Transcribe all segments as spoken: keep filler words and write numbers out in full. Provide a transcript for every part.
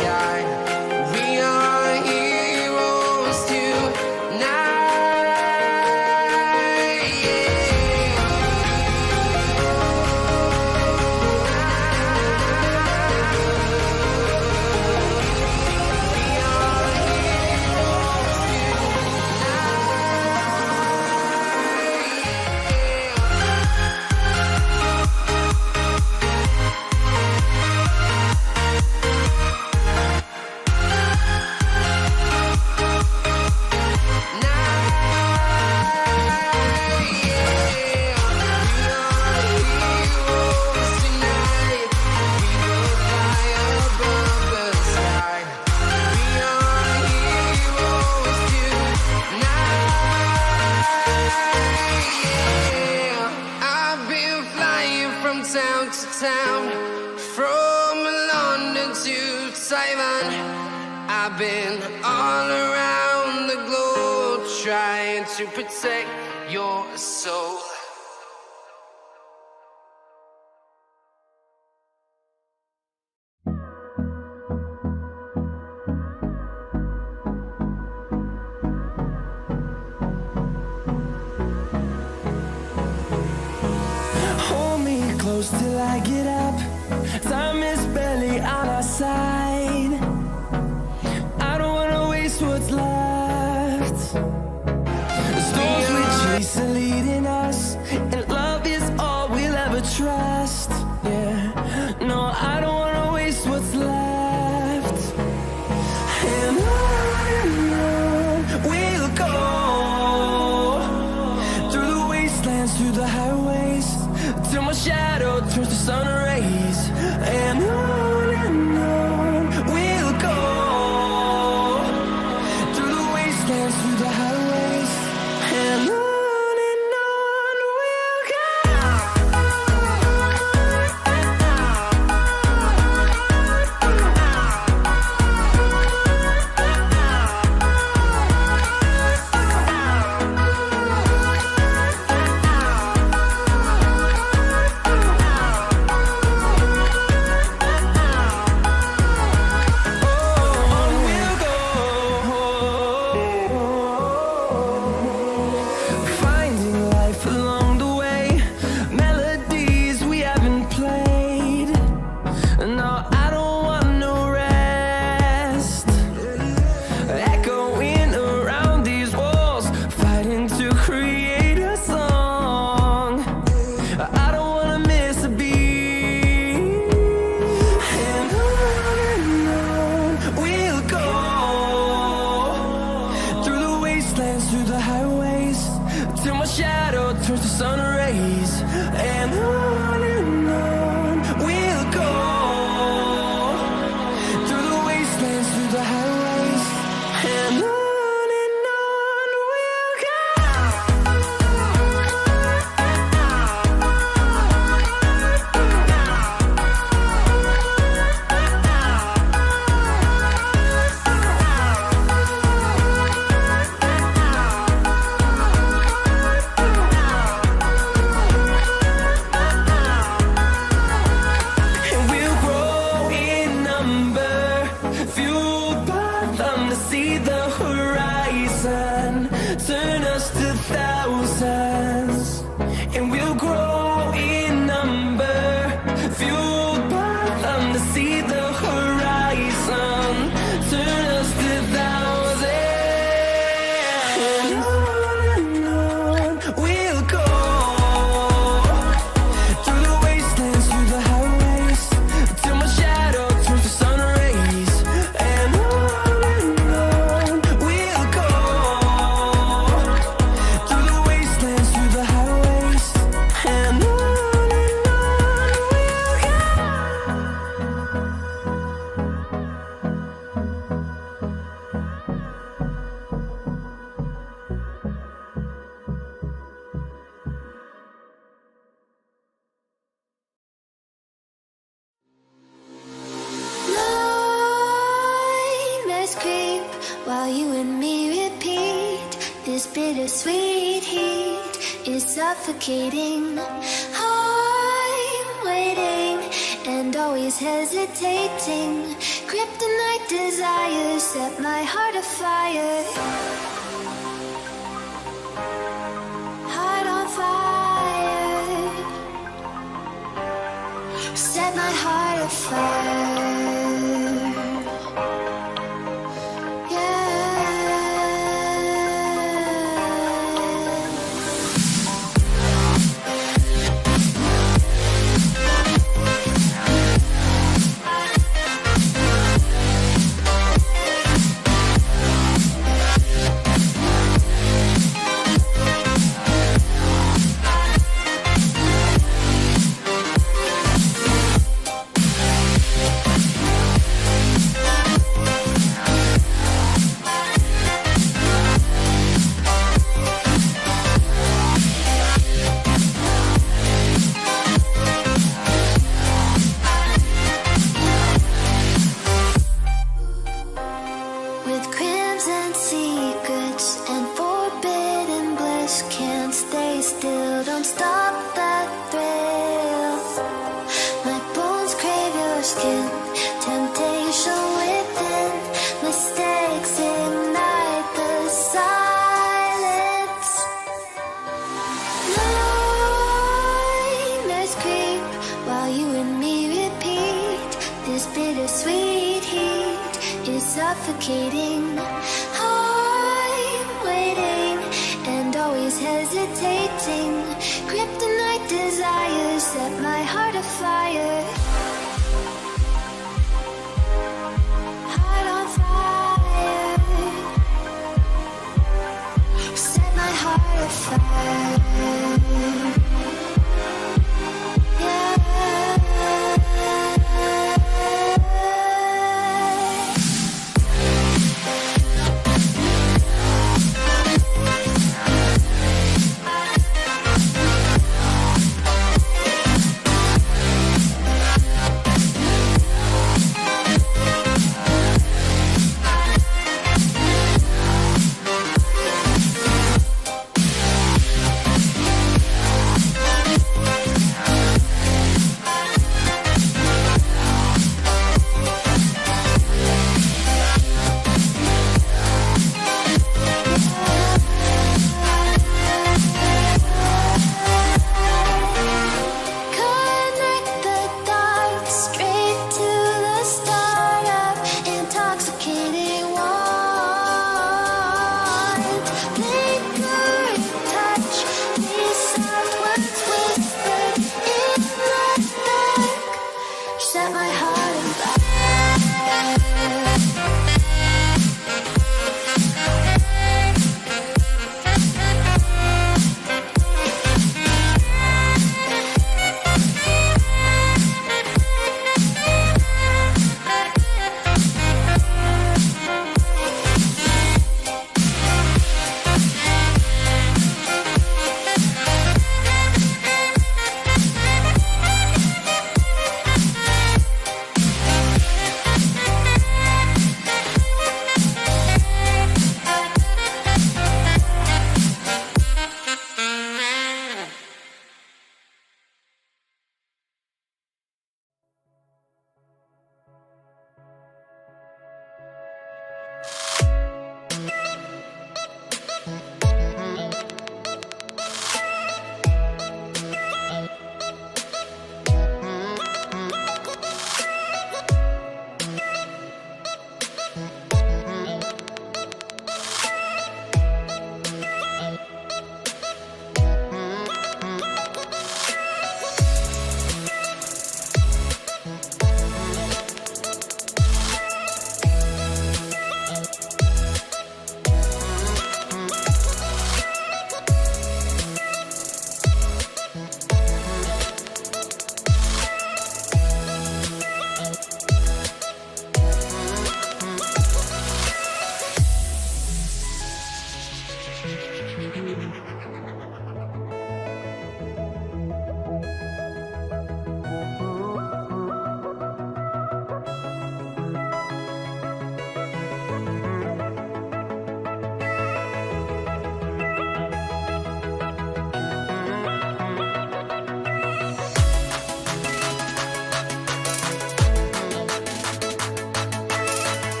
We are heroes tonight. I've been flying from town to town, from London to Taiwan. I've been all around the globe trying to protect your soul. Hold me close till I get up. Time is barely on our side. I don't wanna waste what's left. The storms we chase are leading us, and love is all we'll ever trust. Yeah, no, I don't wanna waste what's left. And on and on we'll go, through the wastelands, through the highways, till my shadow turns to sun rays. And on and on we'll go, through the wastelands, through the highways, and on and on we'll go. Finding life along the way, melodies we haven't played. No, I don't want no rest. Echoing around these walls, fighting to create a song. I don't wanna miss a beat. And on and on we'll go, through the wastelands, through the highways, till my shadow turns to sun rays. And on and on we'll go, through the wastelands, through the highways, and on and on we'll go. And we'll grow in number, fueled by them to see the horizon turn us to thousands. And we'll grow in number, fueled by them to see the horizon turn us to thousands. And on and on we'll go, through the wastelands, through the highways, till my shadow turns to sun rays. And on and on we'll go, through the wastelands, through the highways, and on and on we'll go. Nightmares creep while you and me repeat. This bittersweet heat is suffocating. I'm waiting And always hesitating. Kryptonite desires set my heart afire. Heart on fire. Set my heart afire. Yeah. With crimson secrets and forbidden bliss, can't stay still, don't stop the thrill. My bones crave your skin, temptation within, mistakes ignite the silence. Nightmares creep while you and me repeat. This bittersweet heat is suffocating. I'm waiting and always hesitating. Kryptonite desires set my heart afire. Heart on fire. Set my heart afire. Yeah.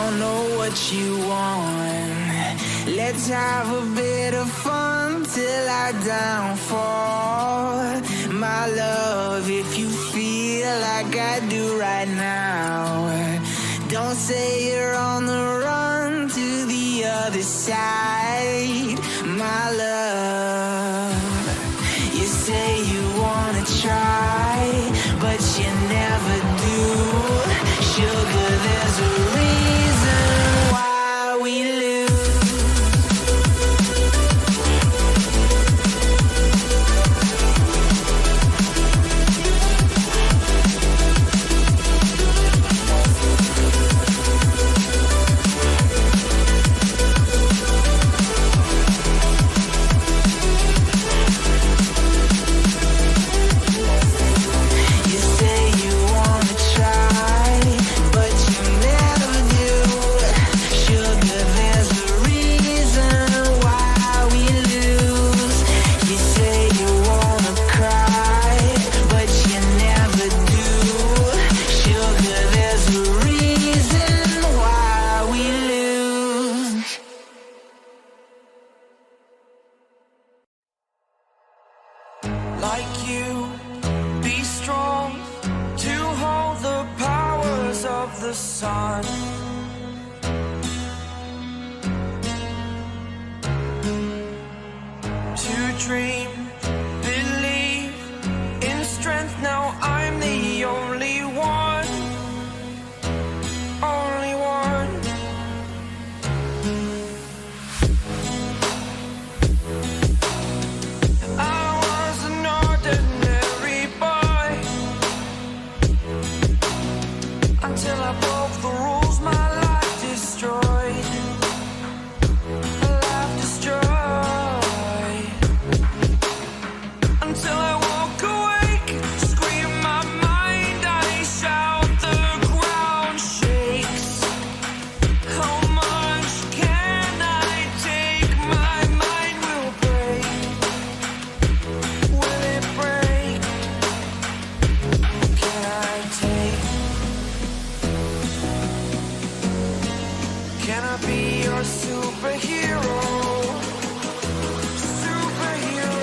Know what you want. Let's have a bit of fun till I downfall. My love, if you feel like I do right now, don't say you're on the run to the other side. My love, you say you wanna try, but you never do. Sugar, there's a reason why we lose. You say you wanna try, but you never do. Sugar, there's a reason why we lose. You say you wanna cry, but you never do. Sugar, there's a reason why we lose. Like you, be strong to hold the powers of the sun. To dream, believe in strength. Now I'm the only one, only one. I was an ordinary boy until I broke the rules. My life destroyed, life destroyed. Until I walk awake, scream my mind, I shout, the ground shakes. How much can I take? My mind will break. Will it break? Can I take? Can I be your superhero? Superhero.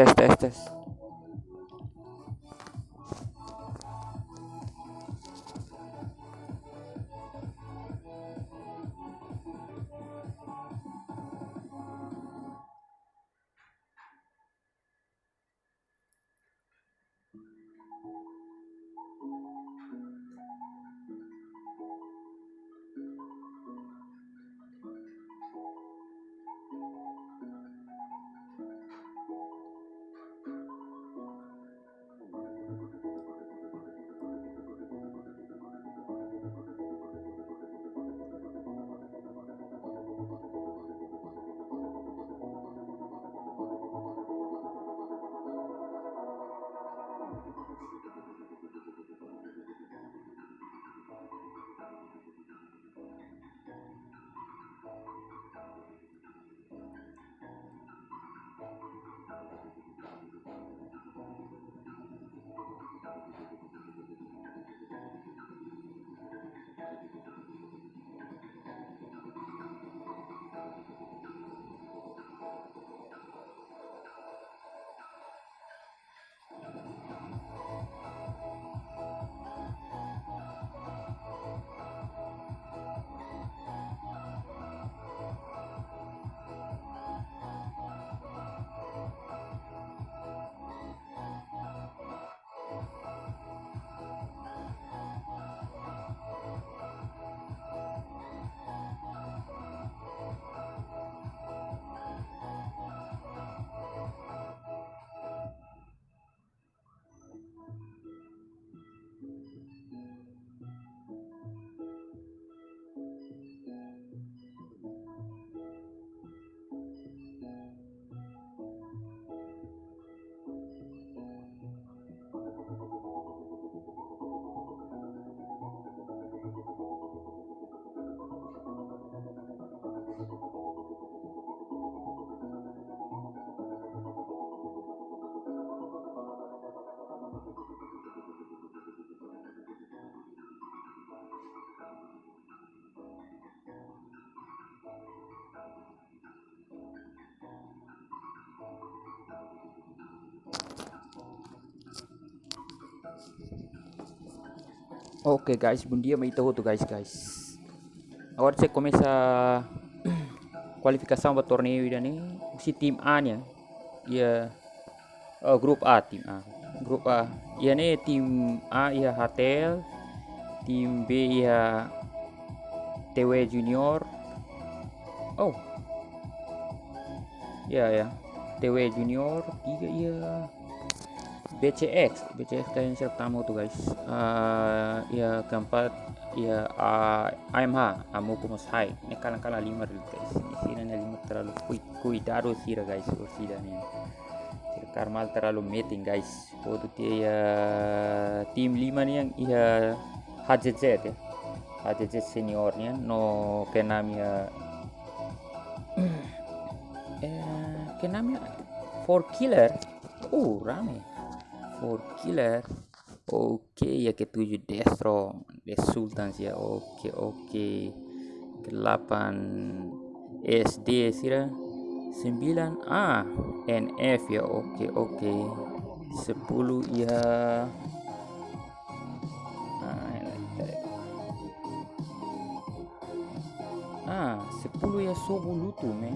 Tes, tes, tes. Oke, guys, bondia mai ita hotu, guys, guys. Agora sei komesa kualifikasaun ba torneiu ida-ne'e, husi tim A nian. Iha, oh, grupu A, tim A. Grupu A. Iha ne'e tim A iha Hatel, tim B iha T W Junior. Oh. Ya, ya. T W Junior, tiga iha B C X. B C X kayak siap tamu tu, guys. Ah, iha keempat iha, ah, A M H, Amoco Mos Haik. Ne'e kalan-kalan lima real, guys. Ne'e sira-ne'e lima terlalu kui-, kuidadu sira, guys. Sira-ne'e. Sira karmal terlalu metin, guys. Foto tiha iha tim lima nian iha H Z Z, ya. H Z Z senior nian, no keenam iha, eh, keenam iha Four Killer. Uh, rame. Four Killer. Oke, iha ketujuh Destro, The Sultans ya. Oke, oke. Kedelapan S D sira. Sembilan A N F ya. Oke, oke. Sepuluh iha, ah, ini tadi. Ah, sepuluh iha Sobu Lutu, men.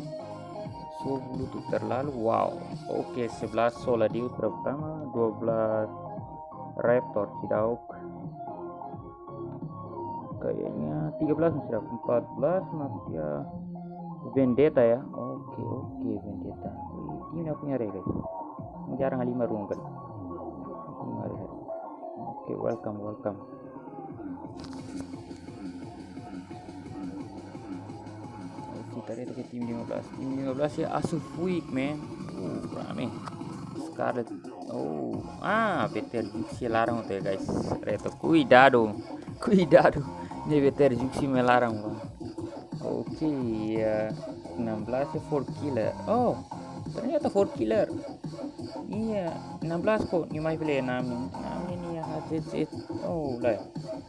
Sobu Lutu terlalu, wow. Oke, sebelas Sola Deus pertama, dua belas Raptor, tidak ok. Kayaknya tiga belas masih ada, empat belas masih ada Vendetta ya. Oke, oke, Vendetta. Ini aku nyari, guys. Jarang lima rungkat. Aku nyari. Oke, welcome, welcome. Kita lihat ke tim lima belas. Tim lima belas ya, Asu Fuik, men. Uh, rame. Scarlet. Oh, ah, Peter Juksi laran hotu ya, guys. Reto, kuidadu. Kuidadu. Ne'e Peter Juksi mak laran, wah. Oke, ya, enam belas ya, Four Killer. Oh, ternyata Four Killer. Iya, enam belas kok, nia mai fali enam. Enam ini ya, H Z Z. Oh, lah.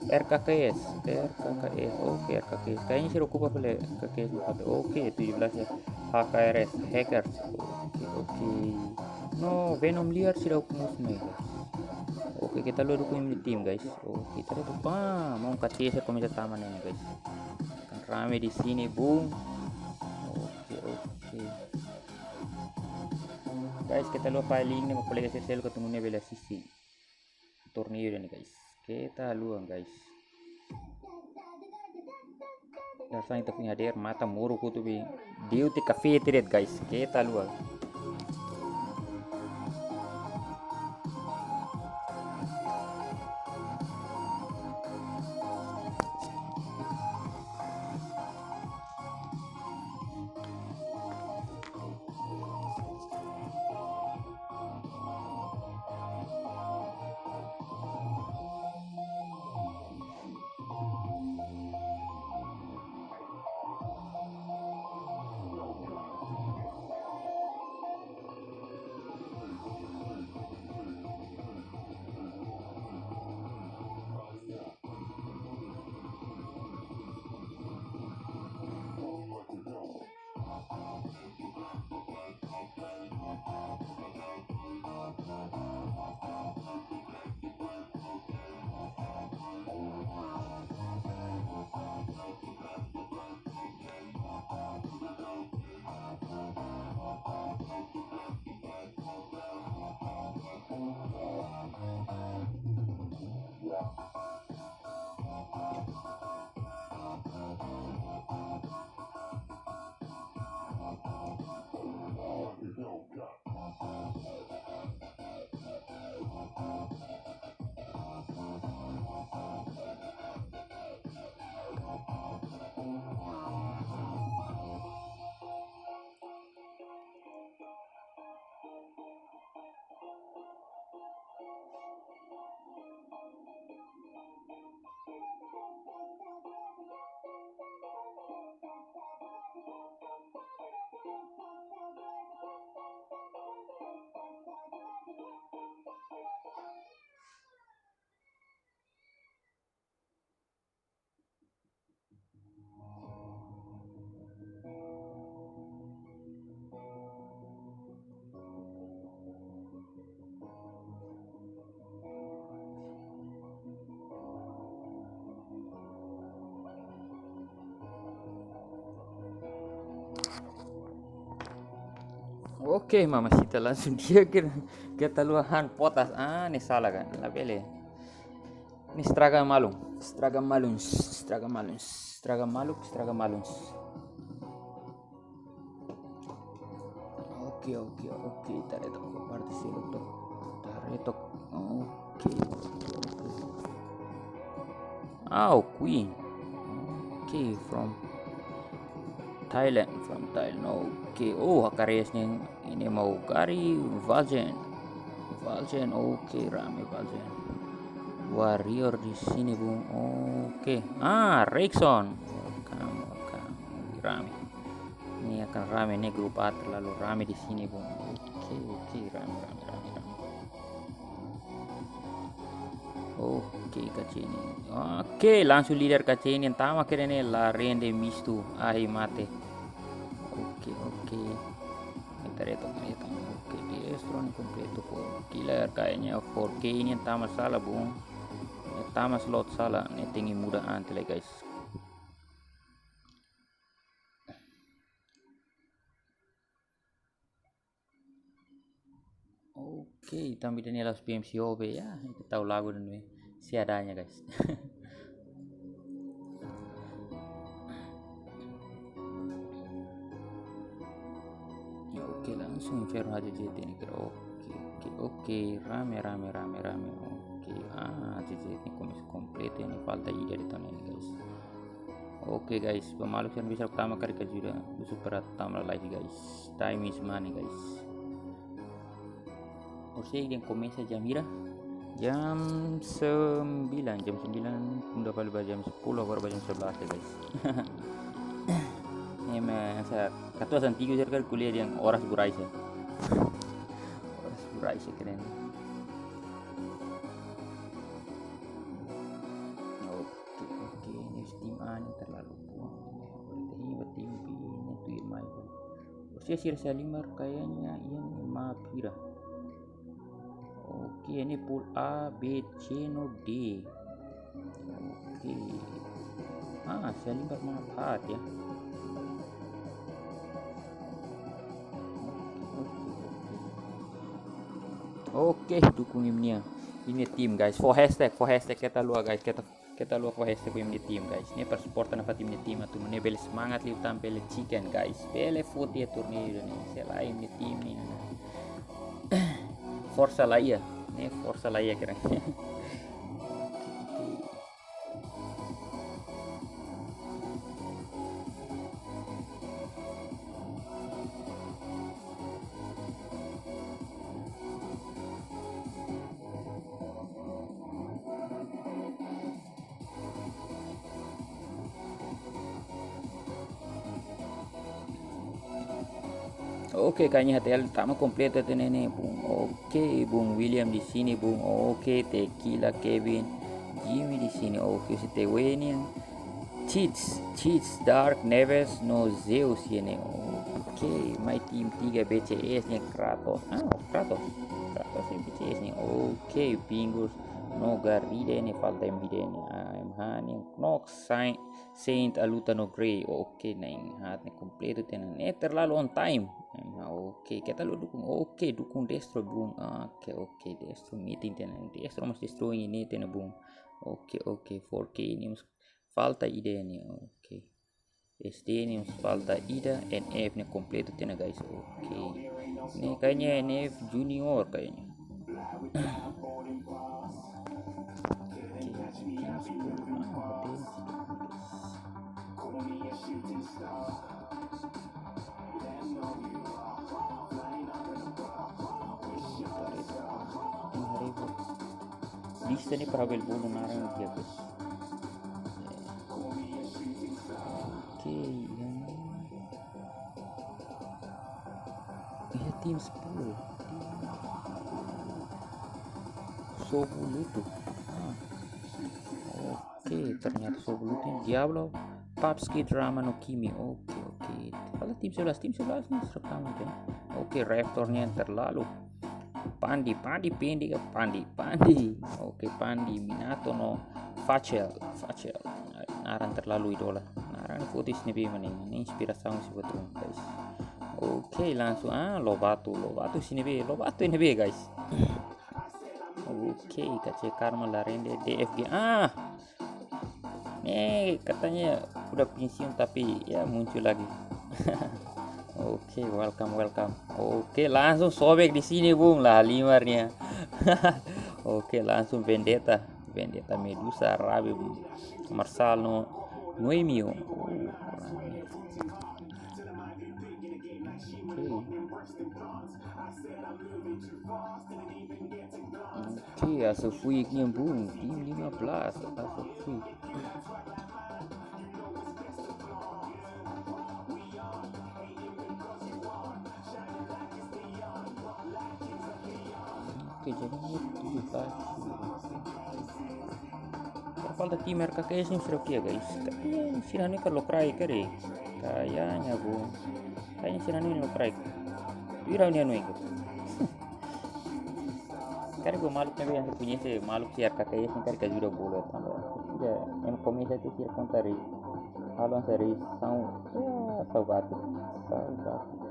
R K K S, R K K S. Oke, R K K S. Kayaknya sira okupa fali R K K S. Oke, tujuh belas ya. H K R S, Hackers. Oke, oke. No Venom liar seidauk move mai, guys. Oke, keta haluha dukung imi-nia tim, guys. Oke, ita haree tu, pá, maun K T S komesa tama ne'e, guys. Kan rame di sini, bung. Oke, oke. Guys, keta haluha fahe link ne'e ba kolega sira seluk atu nune'e bele asiste torneiu ida-ne'e, guys. Keta haluha, guys. Ita hanesan ita foin hadeer, matan moruk hotu be. Diu te kafé tiha de'it, guys. Keta haluha. Oke, mamacita langsung dia ke, keta haluha han potas. Ah, ne'e sala kan. Labele. Ne'e estraga malun. Estraga malun. Estraga malun. Estraga maluk, estraga malun. Oke, oke, oke. Ita haree took parte seluk took. Ita haree took. Oke, oke, oke. Ah, Queen. Oke, from Thailand, from Thailand. Oke, oh, Hakarias ne'e, ne'e maun Gary Valjean. Valjean, oke, rame Valjean. Warrior di sini, bung. Oke. Ah, Rexon. Welcome, welcome. Rame. Ne'e akan rame, ne'e grup A terlalu rame di sini, bung. Oke, oke, rame, rame, rame, rame. Oke, Kaceni. Oke, langsung leader Kaceni yang tama kira ne'e, la rende mistu. Ahi mate. Oke, oke. Ita haree took, ita haree took. Oke, Deathstone kompletu four killer. Kayaknya four K ini yang tama sala, bung. Yang tama slot sala. Ne'e tenke muda an tiha lai, guys. Oke, tanba ida-ne'e la'ós P M C O be ya, ita tau lagu dan be seadanya, guys. Ya, oke, langsung Inferno H J J T ne'e kira. Oke, oke, oke, rame, rame, rame, rame. Oke, ah, H J J T ne'e komesa kompletu, ne'e falta ida de'it ona, guys. Oke, guys, ba maluk sira ne'ebé seidauk tama karik ajuda. Husu para tama live, guys. Time is money, guys. Orsida komesa jam hira? Jam sembilan, jam sembilan, tunda fali ba jam sepuluh, agora ba jam sebelas ya, guys. Ne'e mak sa katuas antigu sira karik ko'alia dehan oras buraisa. Oras buraisa keren. Oke, oke, ne'e tim A ne'e terlalu kuat. Berarti ini tim B ne'e tuir mai. Orsida sira saling mar kayaknya yang map hira. Oke, ne'e pool A, B, C no D. Oke. Ah, se alimbar mana paat ya. Oke, dukung imi-nia, imi-nia tim, guys. Fó hashtag, fó hashtag keta haluha, guys. Keta, keta haluha fó hashtag imi-nia tim, guys. Ne'e para suporta nafatin imi-nia tim atu nune'e bele semangat liután bele chicken, guys. Bele foti iha torneiru ne'e. Selae imi-nia tim ne'e. Forsa Laia. Ne'e Forsa Laia keren. Oke, kayaknya H T L tama kompletu tiha ona ne'e, bung. Oke, bung William di sini, bung. Oke, Tequila, Kevin, Jimmy di sini. Oke, C T W nian. Cheats, Cheats, Dark, Neves, no Zeus iha ne'e. Oke, mai tim tiga B C S nian, Kratos. Ah, Kratos. Kratos iha B C S nian. Oke, Pingus, no Garrida ne'e, falta M D ne'e. Ah, M H nian, Knox, Saint, Saint, Aluta no Gray. Oke, na'in haat ne'e kompletu tiha ona ne'e, terlalu on time. Ah, oke, keta haluha dukung. Oke, dukung Destro, bung. Ah, oke, oke, Destro meeting tiha ona. Destro mós Destro ne'e tiha ona, bung. Oke, oke, four K ne'e mós falta ida ne'e. Oke. S D ne'e mós falta ida, N F ne'e kompletu tiha ona, guys. Oke. Ne'e kayaknya N F Junior kayaknya. Oke, lista ne'e para bele bolu naran di'ak, guys. Oke, yang iha tim sepuluh. Sobu Lutu. Ah. Oke, ternyata Sobu Lutu. Diablo, Papski, Drama no Kimi. Oke, oke. Kalau tim sebelas, tim sebelas ne'e serta mungkin. Oke, Raptor ne'e terlalu. Pandi, Pandi, Pandi, Pandi, Pandi. Oke, Pandi, Minato no Fachel, Fachel. Naran terlalu idola. Naran foto sini be mana ini inspirasaun si betul, guys. Oke, langsung, ah, Lobato, Lobato sini be, Lobato ini be, guys. Oke, K C Karma Larende, D F G. Ah, ne'e katanya udah pensiun tapi ya muncul lagi. Oke, welcome, welcome. Oke, langsung sobek di sini, bung. Lah, lima nian. Oke, langsung Vendetta. Vendetta, Medusa, Rabe, Marshall no Noemio. Oke. Oke, Asafui nian, bung. Tim lima belas, Asafui. Oke, jadi ini tujuh belas. Falta tim R K K S ne'e sira-ne'e, guys. Kayaknya sira-ne'e ka lokraik kali. Kayaknya, bung. Kayaknya sira-ne'e lokraik. Ira ne'e anu itu. Karik maluk ne'ebé yang punya se maluk si R K K S ne'e karik ajuda bolu tambah. Ya, yang komisa itu sira konta ri. Halo seri sau, ya, saugati. Saugati.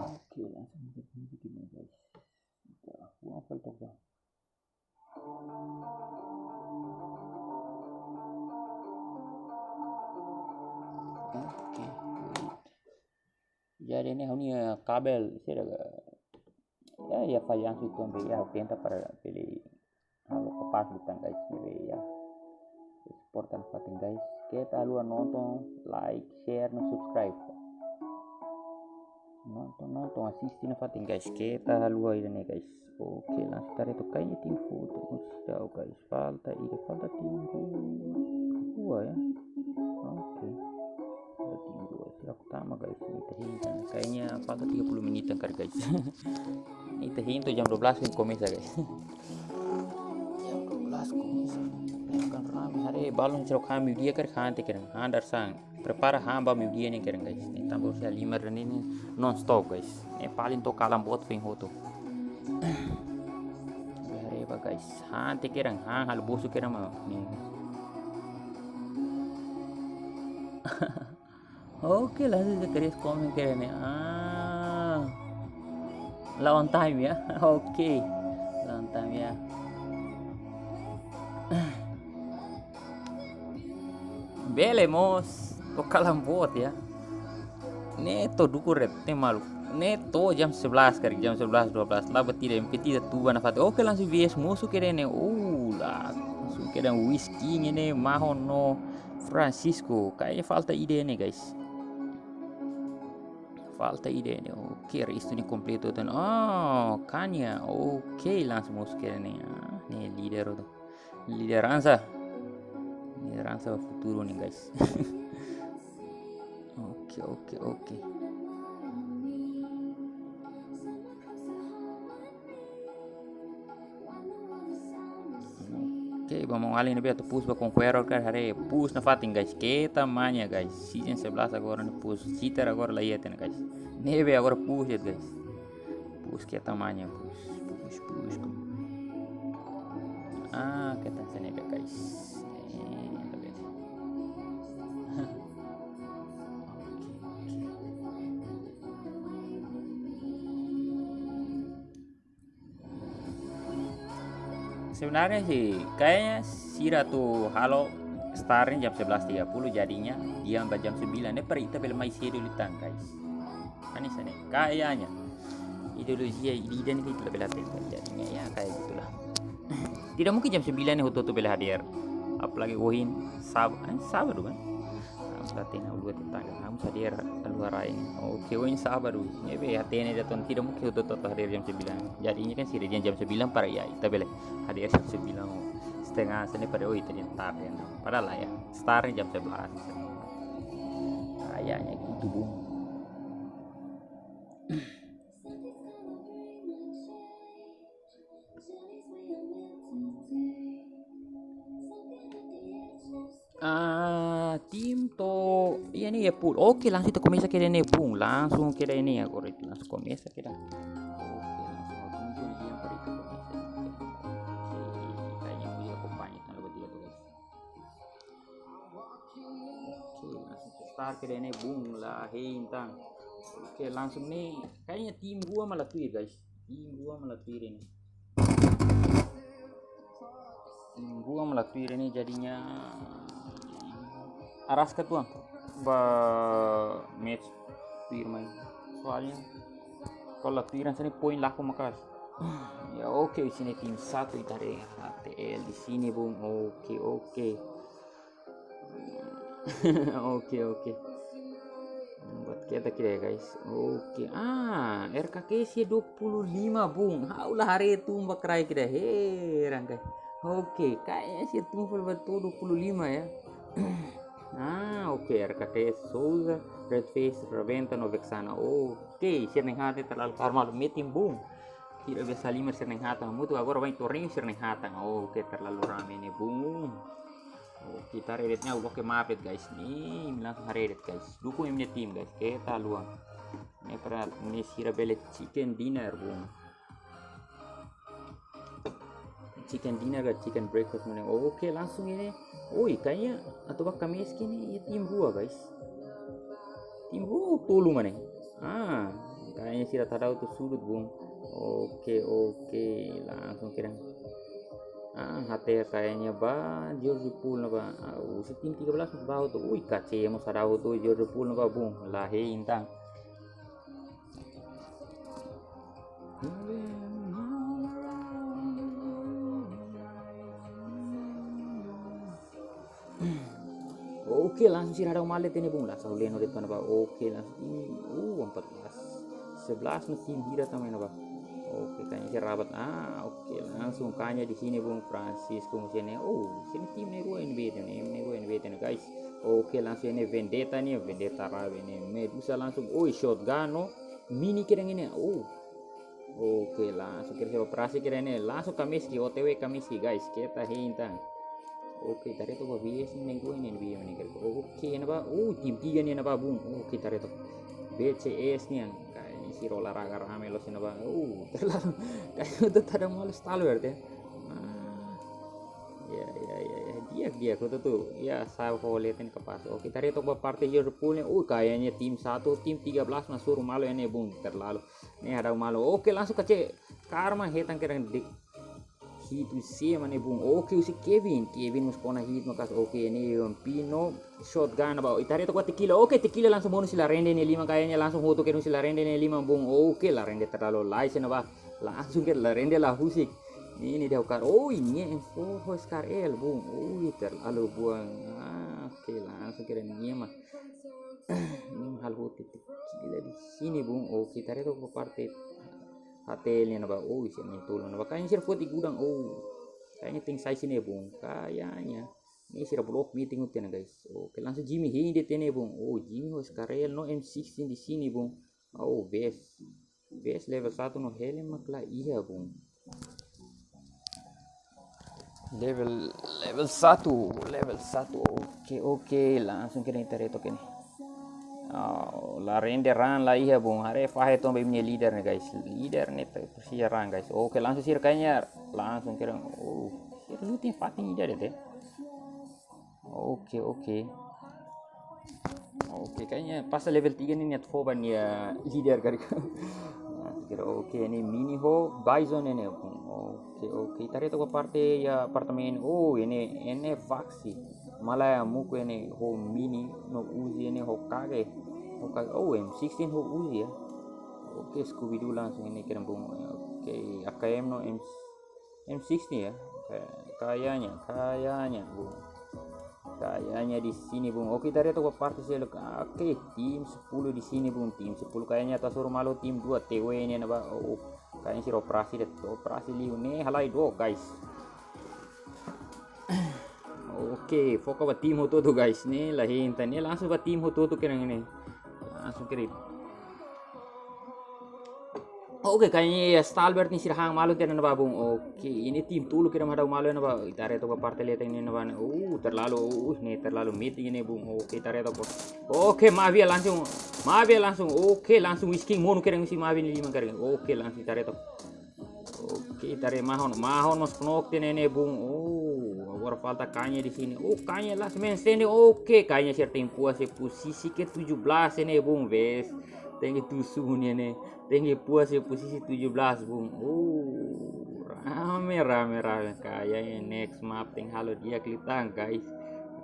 Oke, langsung kita bikin ya, guys. Kita buang apa itu, Bang? Oke. Jadi ne'e ha'u-nia kabel, sira, ya, ya, fallansu itu, ya, tenta para bele halo kapás liután, guys, ne'ebé ya suporta nafatin, guys. Keta haluha nonton, like, share, no subscribe. Nonton, nonton, asiste nafatin, guys. Keta haluha ida-ne'e, guys. Oke, langsung tarik tu kain tim foto. Ciao, guys. Falta ida, falta tim rua, ya. Oke. Falta tim rua. Sira tama. Guys, ita hein tan. Kayaknya falta tiga puluh menit tan karik, guys. Ita hein to'o jam dua belas komesa, guys. Jam dua belas komesa. Kan rame, haree balun sira han meiudia karik han tiha kedan. Han dadeer-saan. Prepara han ba meiudia ne'e kedan, guys. Ne'e tanba orsida halimar ne'e, ne'e non-stop, guys. Ne'e paling to'o kalan boot foin hotu. Haree ba, guys. Han tiha kedan, han halo bosu kedan mak. Ne'e. Oke, langsung saja Chris komen kedan ne'e. Ah. La on time ya. Oke. La on time ya. Bele mós, to'o kalan boot ya. Ne'e to'o dukur ret, ne'e malu. Ne'e to'o jam sebelas karik, jam sebelas, dua belas. La buat ida, yang penting ita tuba nafatin. Oke, langsung V S mosu kedan ne'e. Oh, langsung kedan whisky ne'e, Mahon no Francisco. Kayaknya falta ida ne'e, guys. Falta ida ne'e. Oke, restu ne'e kompletu tan. Oh, Kanya. Oke, langsung mosu kedan ne'e. Ah, ne'e líder tu. Lideransa. Lideransa futuru ne'e, guys. Oke, oke, oke. Oke, ba maun-alin ne'ebé atu push ba Conqueror karik, haree push nafatin, guys. Keta manja, guys. Season sebelas agora ne'e push. Cheater agora la iha tan, guys. Ne'ebé agora push de'it, guys. Push keta manja, push, push, push, push. Ah, keta hanesan ne'e, guys. Eh, la bele. Oke, oke. Sebenarnya sih, kayaknya sira atu halo start jam sebelas tiga puluh, jadinya diam ba jam sembilan. Ne'e para ita bele mai sedu liután, guys. Hanesan ne'e, kayaknya. Ideologi ida-idak ne'e ita la bele hatene, jadinya ya kayak gitulah. Tidak mungkin jam sembilan ne'e hotu-hotu bele hadeer. Apalagi ohin Sab-, eh, Sábadu kan? Ha'u la hatene uluk tetangga, ha'u hadeer uluk rai ne'e. Oke, ohin Sábadu. Ne'ebé hatene de'it ona, tidak mungkin hotu-hotu hadeer jam sembilan. Jadinya kan sira dehan jam sembilan para ya, ita bele hadeer jam sembilan. Setengah hanesan ne'e para, oh, ita dehan tarde, ya. Padahal la ya, start jam sebelas. Kayaknya gitu, Bung. Ah, tim to'o, iya ne'e ya, pool. Oke, langsung ita komesa kedan ne'e, Bung. Langsung kedan ne'e agora, langsung komesa kedan. Oke, langsung tunggu dia para ita komesa. Oke, kayaknya punya kompanyen, kalau betul tu, guys. Oke, langsung start kedan ne'e, Bung. La hein tan. Oke, langsung ne'e, kayaknya tim rua mak la tuir, guys. Tim rua mak la tuir ne'e. Tim rua mak la tuir ne'e, jadinya araska tuan ba match tuirmai. Soalnya kalau la tuir hanesan ne'e poin lakon maka'as. Ya oke, di sini tim satu ita haree H T L di sini, Bung. Oke, oke. Oke, oke. Buat kita kira ya, guys. Oke. Ah, R K K sira dua puluh lima, Bung. Ha'u la haree tun ba kraik ida, heran, guys. Oke, kayaknya sira tun fali ba to'o dua puluh lima ya. Ah, oke, R K K, Souza, Red Face, Rebenta no Vexana. Oke, sira-nia hate terlalu karma lu metin, Bung. Tidak biasa lima sira-nia hate. Mutu agora ba torneio sira-nia hate. Oke, terlalu rame ne'e, Bung. Oh, ita haree de'it ne'e, oke, maaf de'it, guys. Ne'e, langsung haree de'it, guys. Dukung imi-nia tim, guys. Keta haluha. Ne'e para ne'e sira bele chicken dinner, Bung. Chicken dinner ka chicken breakfast mana? Oke, langsung ne'e. Oi, kayaknya atu ba kames kini ya tim rua, guys. Tim rua tolu mana? Ah, kayaknya sira tadau tu sudut, Bung. Oke, oke, langsung kedan. Ah, H T L kayaknya ba George Pool na ba. Ah, husi tim tiga belas ba hotu. Ui, kace mo sadau tu George Pool na ba, Bung. La hein tan. Oke, langsung sira hadau malu tiha ne'e, Bung. Langsung leno de'it ona ba. Oke, langsung tim, uh, empat belas. Sebelas no tim hira tan mai ona ba. Oke, kayaknya sira rabat. Ah, oke, langsung kayaknya di sini, Bung, Francisco di sini. Oh, sira-nia tim ne'e rua ne'ebé tiha ne'e, ne'e rua ne'ebé tiha ne'e, guys. Oke, langsung iha ne'e Vendetta nian, Vendetta rabin ne'e. Medusa langsung, oi, shotgun no mini kedan iha ne'e. Oh. Oke, langsung kedan operasi kedan iha ne'e. Langsung Kamiski, O T W Kamiski, guys. Keta hein tan. Oke, ita haree took ba B S ne'e, minggu ne'e, ne'ebé ne'e, guys. Oke, ne'ebá. Oh, tim tiga nian ne'ebá, bung. Oke, ita haree took. B C S nian. Kayak ini sira olahraga rame loos iha ne'ebá. Oh, terlalu. Kayak itu tada malu selalu berarti ya. Ah. Ya, ya, ya, ya. Di'ak, di'ak, hotu-hotu. Ya, sa ho leten kapás. Oke, ita haree took ba parte Liverpool ne'e. Uh, kayaknya tim satu, tim tiga belas mak hasoru malu iha ne'e, bung. Terlalu. Ne'e hadau malu. Oke, langsung kacek. Karma hetan kedan de'it. Hit husi ema ne'e, bung. Oke, husi Kevin. Kevin mós kona hit maka'as. Oke, ne'e Pino. Shotgun ba. Ita haree took ba Tequila. Oke, Tequila langsung monu husi Larende nia liman, kayaknya langsung hotu kedan husi Larende nia liman, bung. Oke, Larende terlalu lais ne'ebá. Langsung kedan Larende la husik. Ne'e, ne'e dia ukar. Oh, ini info ho Scar L, bung. Oh, terlalu buang. Ah, oke, langsung kedan nia mak. Ini hal hotu Tequila di sini, bung. Oke, ita haree took ba parte H T L nian ne'ebá. Oh, isi main tolong ne'ebá. Kayaknya sira foti gudang. Oh. Kayaknya tem sai sini, bung. Kayaknya. Ne'e sira blok meeting hotu ona, guys. Oke, langsung Jimmy hein de'it iha ne'e, bung. Oh, Jimmy ho Scar L no M sixteen di sini, bung. Oh, vest. Vest level satu no helm mak la iha, bung. Level, level satu, level satu. Oke, oke, langsung kedan ita haree took ne'e. Oh, Larende raan la iha, bung. Haree fahe to'o ba imi-nia leader ne'e, guys. Leader ne'e ta presiza raan, guys. Oke, langsung sira kayaknya langsung kedan. Oh, sira looting fatin ida de'it. Oke, oke. Oke, kayaknya pas level tiga ne'e nia atu fó ba nia leader kari. Nah, kira oke, ne'e mini ho Bison ne'e. Oke, oke. Ita haree took ba parte iha apartemen. Oh, ne'e, ne'e faksi. Malaya muku ne'e ho mini no Uzi ne'e ho kage. Ho kage. Oh, M sixteen ho Uzi ya. Oke, Scooby Doo langsung ne'e kedan, bung. Oke, A K M no M M sixteen ya. Kayak-, kayaknya, kayaknya, bung. Kayaknya di sini, bung. Oke, ita haree took ba parte seluk. Oke, tim sepuluh di sini, bung. Tim sepuluh kayaknya atu hasoru malu tim dua T W ne'e, ne'ebá. Oh, kayaknya sira operasi de'it. Operasi liu ne'e, halai dook, guys. Oke, foka ba tim hotu-hotu, guys. Ne'e, la hein tan ne'e, langsung ba tim hotu-hotu kedan ne'e. Langsung kedan. Oke, kayaknya ya Stalbert ne'e sira han malu kedan ne'ebá, bung. Oke, ini tim tolu kedan mak hadau malu ne'ebá. Ita haree took ba parte leten ne'e, ne'ebá ne'e. Uh, terlalu, uh, ne'e terlalu meeting ne'e, bung. Oke, ita haree took ba. Oke, Mafia langsung. Mafia langsung. Oke, langsung Whisking monu kedan husi Mafia nia liman karik. Oke, langsung ita haree took. Oke, ita haree Mahon. Mahon mós knock tiha ne'e, bung. Oh, agora falta Kanye di sini. Oh, Kanye last man standing. Oke, Kanye sira tenke puas iha pozisi ke tujuh belas ne'e, bung, vest. Tenke tusu ne'e, ne'e. Tenke puas iha pozisi tujuh belas, bung. Oh, rame, rame, rame. Kayaknya next map tenke halo di'ak liután, guys.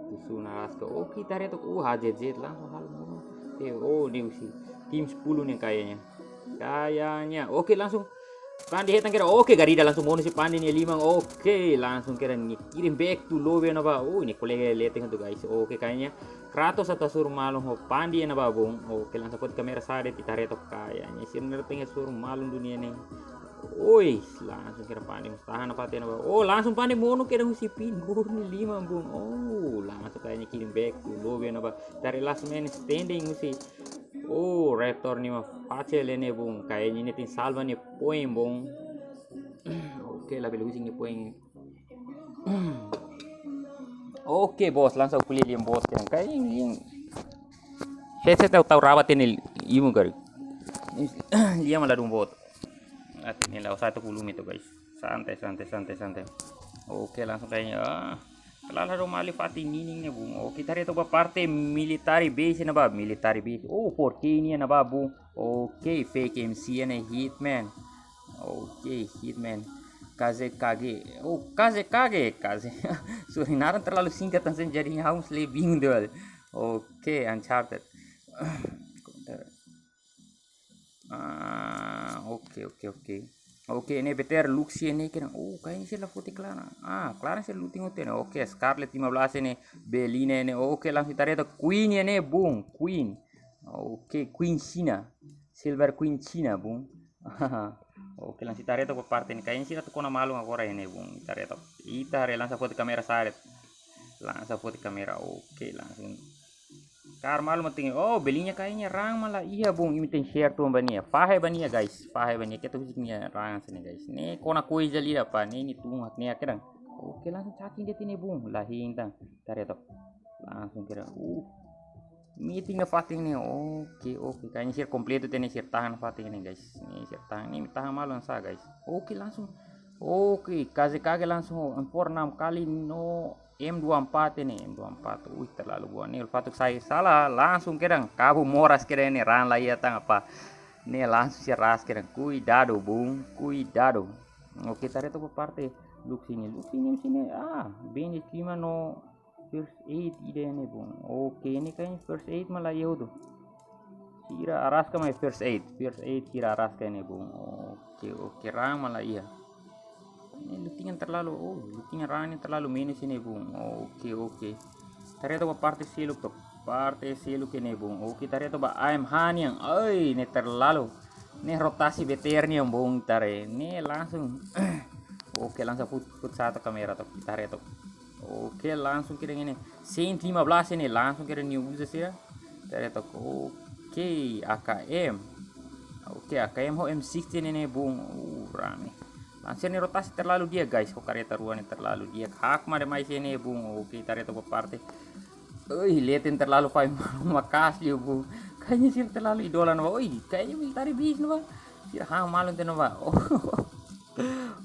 Tusu na raska. Oke, ita haree took. Oh, H Z Z langsung halo monu. Eh, oh, ne'e husi tim sepuluh ne'e kayaknya. Kayaknya. Oke, langsung Pandi hetan kedan. Oke, Garida langsung monu husi Pandi nia liman. Oke, langsung kedan nia kirim back to lobby ona ba. Oh, ne'e kolega leten hotu, guys. Oke, kayaknya Kratos atu hasoru malu ho Pandi ona ba, bung. Oke, langsung foti kamera sa'e de'it, ita haree took kayaknya. Sira ne'e tenke hasoru malu dunia ne'e. Oi, langsung kedan Pandi mós tahan apa tena ba. Oh, langsung Pandi monu kedan husi Pin Gurni liman, bung. Oh, langsung kayaknya kirim back to lobby ona ba. Ita haree last man standing husi. Oh, Raptor ne'e mak Pace le ne'e, bung. Kayaknya ne'e tenke salva nia poin, bung. Oke, labele husik nia poin. Oke, bos, langsung ko'alia lian bos kedan. Kayaknya lian headset tau, tau rabat ne'e, ibu kari. Lian malah dong bot. Ati ne'e la usah tu volume itu, guys. Santai, santai, santai, santai. Oke, langsung kayaknya, ah. Kala la dong mali fatin nian ne'e, bung. Oke, ita haree took ba parte military base ne'ebá, military base. Oh, four K nian ne'ebá, bung. Oke, fake M C ne'e, Hitman. Oke, Hitman. K Z K G. Oh, K Z K G, K Z. Sorry, naran terlalu singkat, tan sen jadi ha'u mós le bingung de'it. Oke, Uncharted. Ah, oke, oke, oke. Oke, ne'e B T R Luxia ne'e kedan. Oh, kayaknya sira la foti Clara. Ah, Clara sira looting hotu ne'e. Oke, Scarlet lima belas ne'e. Belina ne'e. Oke, langsung ita haree took Queen ne'e, bung. Queen. Oke, Queen China. Silver Queen China, bung. Oke, langsung ita haree took ba parte ne'e. Kayaknya sira atu kona malu agora ne'e, bung. Ita haree took. Ita haree, langsung foti kamera sa'e de'it. Lansa foti kamera, oke, langsung. Kaer malu mak tenke, oh, belinya kayaknya raan mak la iha bung, imi tenke share tuan ba nia. Fahe ba nia, guys, fahe ba nia, keta husik nia raan sini, guys. Ne'e kona koi jali apa, ne'e nia tun hakne'ak kedan. Oke, langsung cacing de'it ne'e bung, la hein tan, tare tok. Langsung kedan, uh. Meeting nafatin ne'e, oke, oke. Kayaknya sira kompletu tiha ne'e, sira tahan nafatin ne'e, guys. Ne'e sira tahan, ne'e tahan malu hanesan, guys. Oke, langsung. Oke, K Z K G langsung M four enam kali no M dua empat ne'e, M dua empat. Ui, terlalu boa. Ne'e fatuk sai sala, langsung kedan. Kabu moras kedan ne'e, raan la iha tan apa. Ne'e langsung sira ras kedan. Kuidadu, bung, kuidadu. Oke, tare tok ba parte Luxi ne'e. Luxi ne'e sini, ah, bende cima no first aid ida ne'e bung. Oke, ne'e kayaknya first aid mak la iha hotu. Sira araska mai first aid, first aid sira araska ne'e bung. Oke, oke, raan mak la iha. Ne'e lutingan terlalu, oh, lutingan raan ne'e terlalu menus ne'e bung. Oke, oke. Tare tok ba parte seluk tok. Parte seluk ne'e bung. Oke, tare tok ba A M H nian. Oi, ne'e terlalu. Ne'e rotasi B T R nian bung, tare. Ne'e langsung. Oke, langsung fut, fut satu kamera tok, tare tok. Oke, langsung kedan ne'e. Saint lima belas ne'e, langsung kedan nia uza sira. Tare tok. Oke, A K M. Oke, A K M ho M sixteen ne'e, ne'e bung. Uh, rame. Langsung ne'e rotasi terlalu di'ak, guys. Ho kareta rua ne'e terlalu di'ak. Hakma demais ne'e, ne'e bung. Oke, tare tok ba parte. Oi, leten terlalu fai malu makasih, bung. Kayaknya sira terlalu idola ne'ebá. Oi, kayaknya militari bis ne'ebá. Sira hang malu tiha ne'ebá. Oh.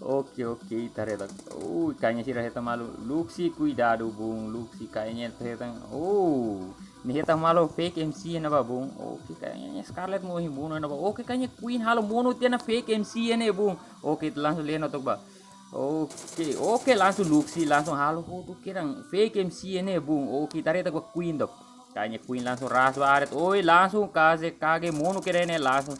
Oke, oke, tare tok. Oh, kayaknya sira hetan malu. Luxi, kuidadu, bung. Luxi, kayaknya hetan. Oh, ne'e hetan malu fake M C ne'ebá, bung. Oke, kayaknya Scarlet mós iha monu ne'ebá. Oke, kayaknya Queen halo monu tiha ona fake M C ne'e, bung. Oke, langsung leno tok ba. Oke, oke, langsung Luxi, langsung halo hotu kedan fake M C ne'e, bung. Oke, tare tok ba Queen tok. Kayaknya Queen langsung ras ba aret. Oi, langsung K Z K G monu kedan ne'e langsung.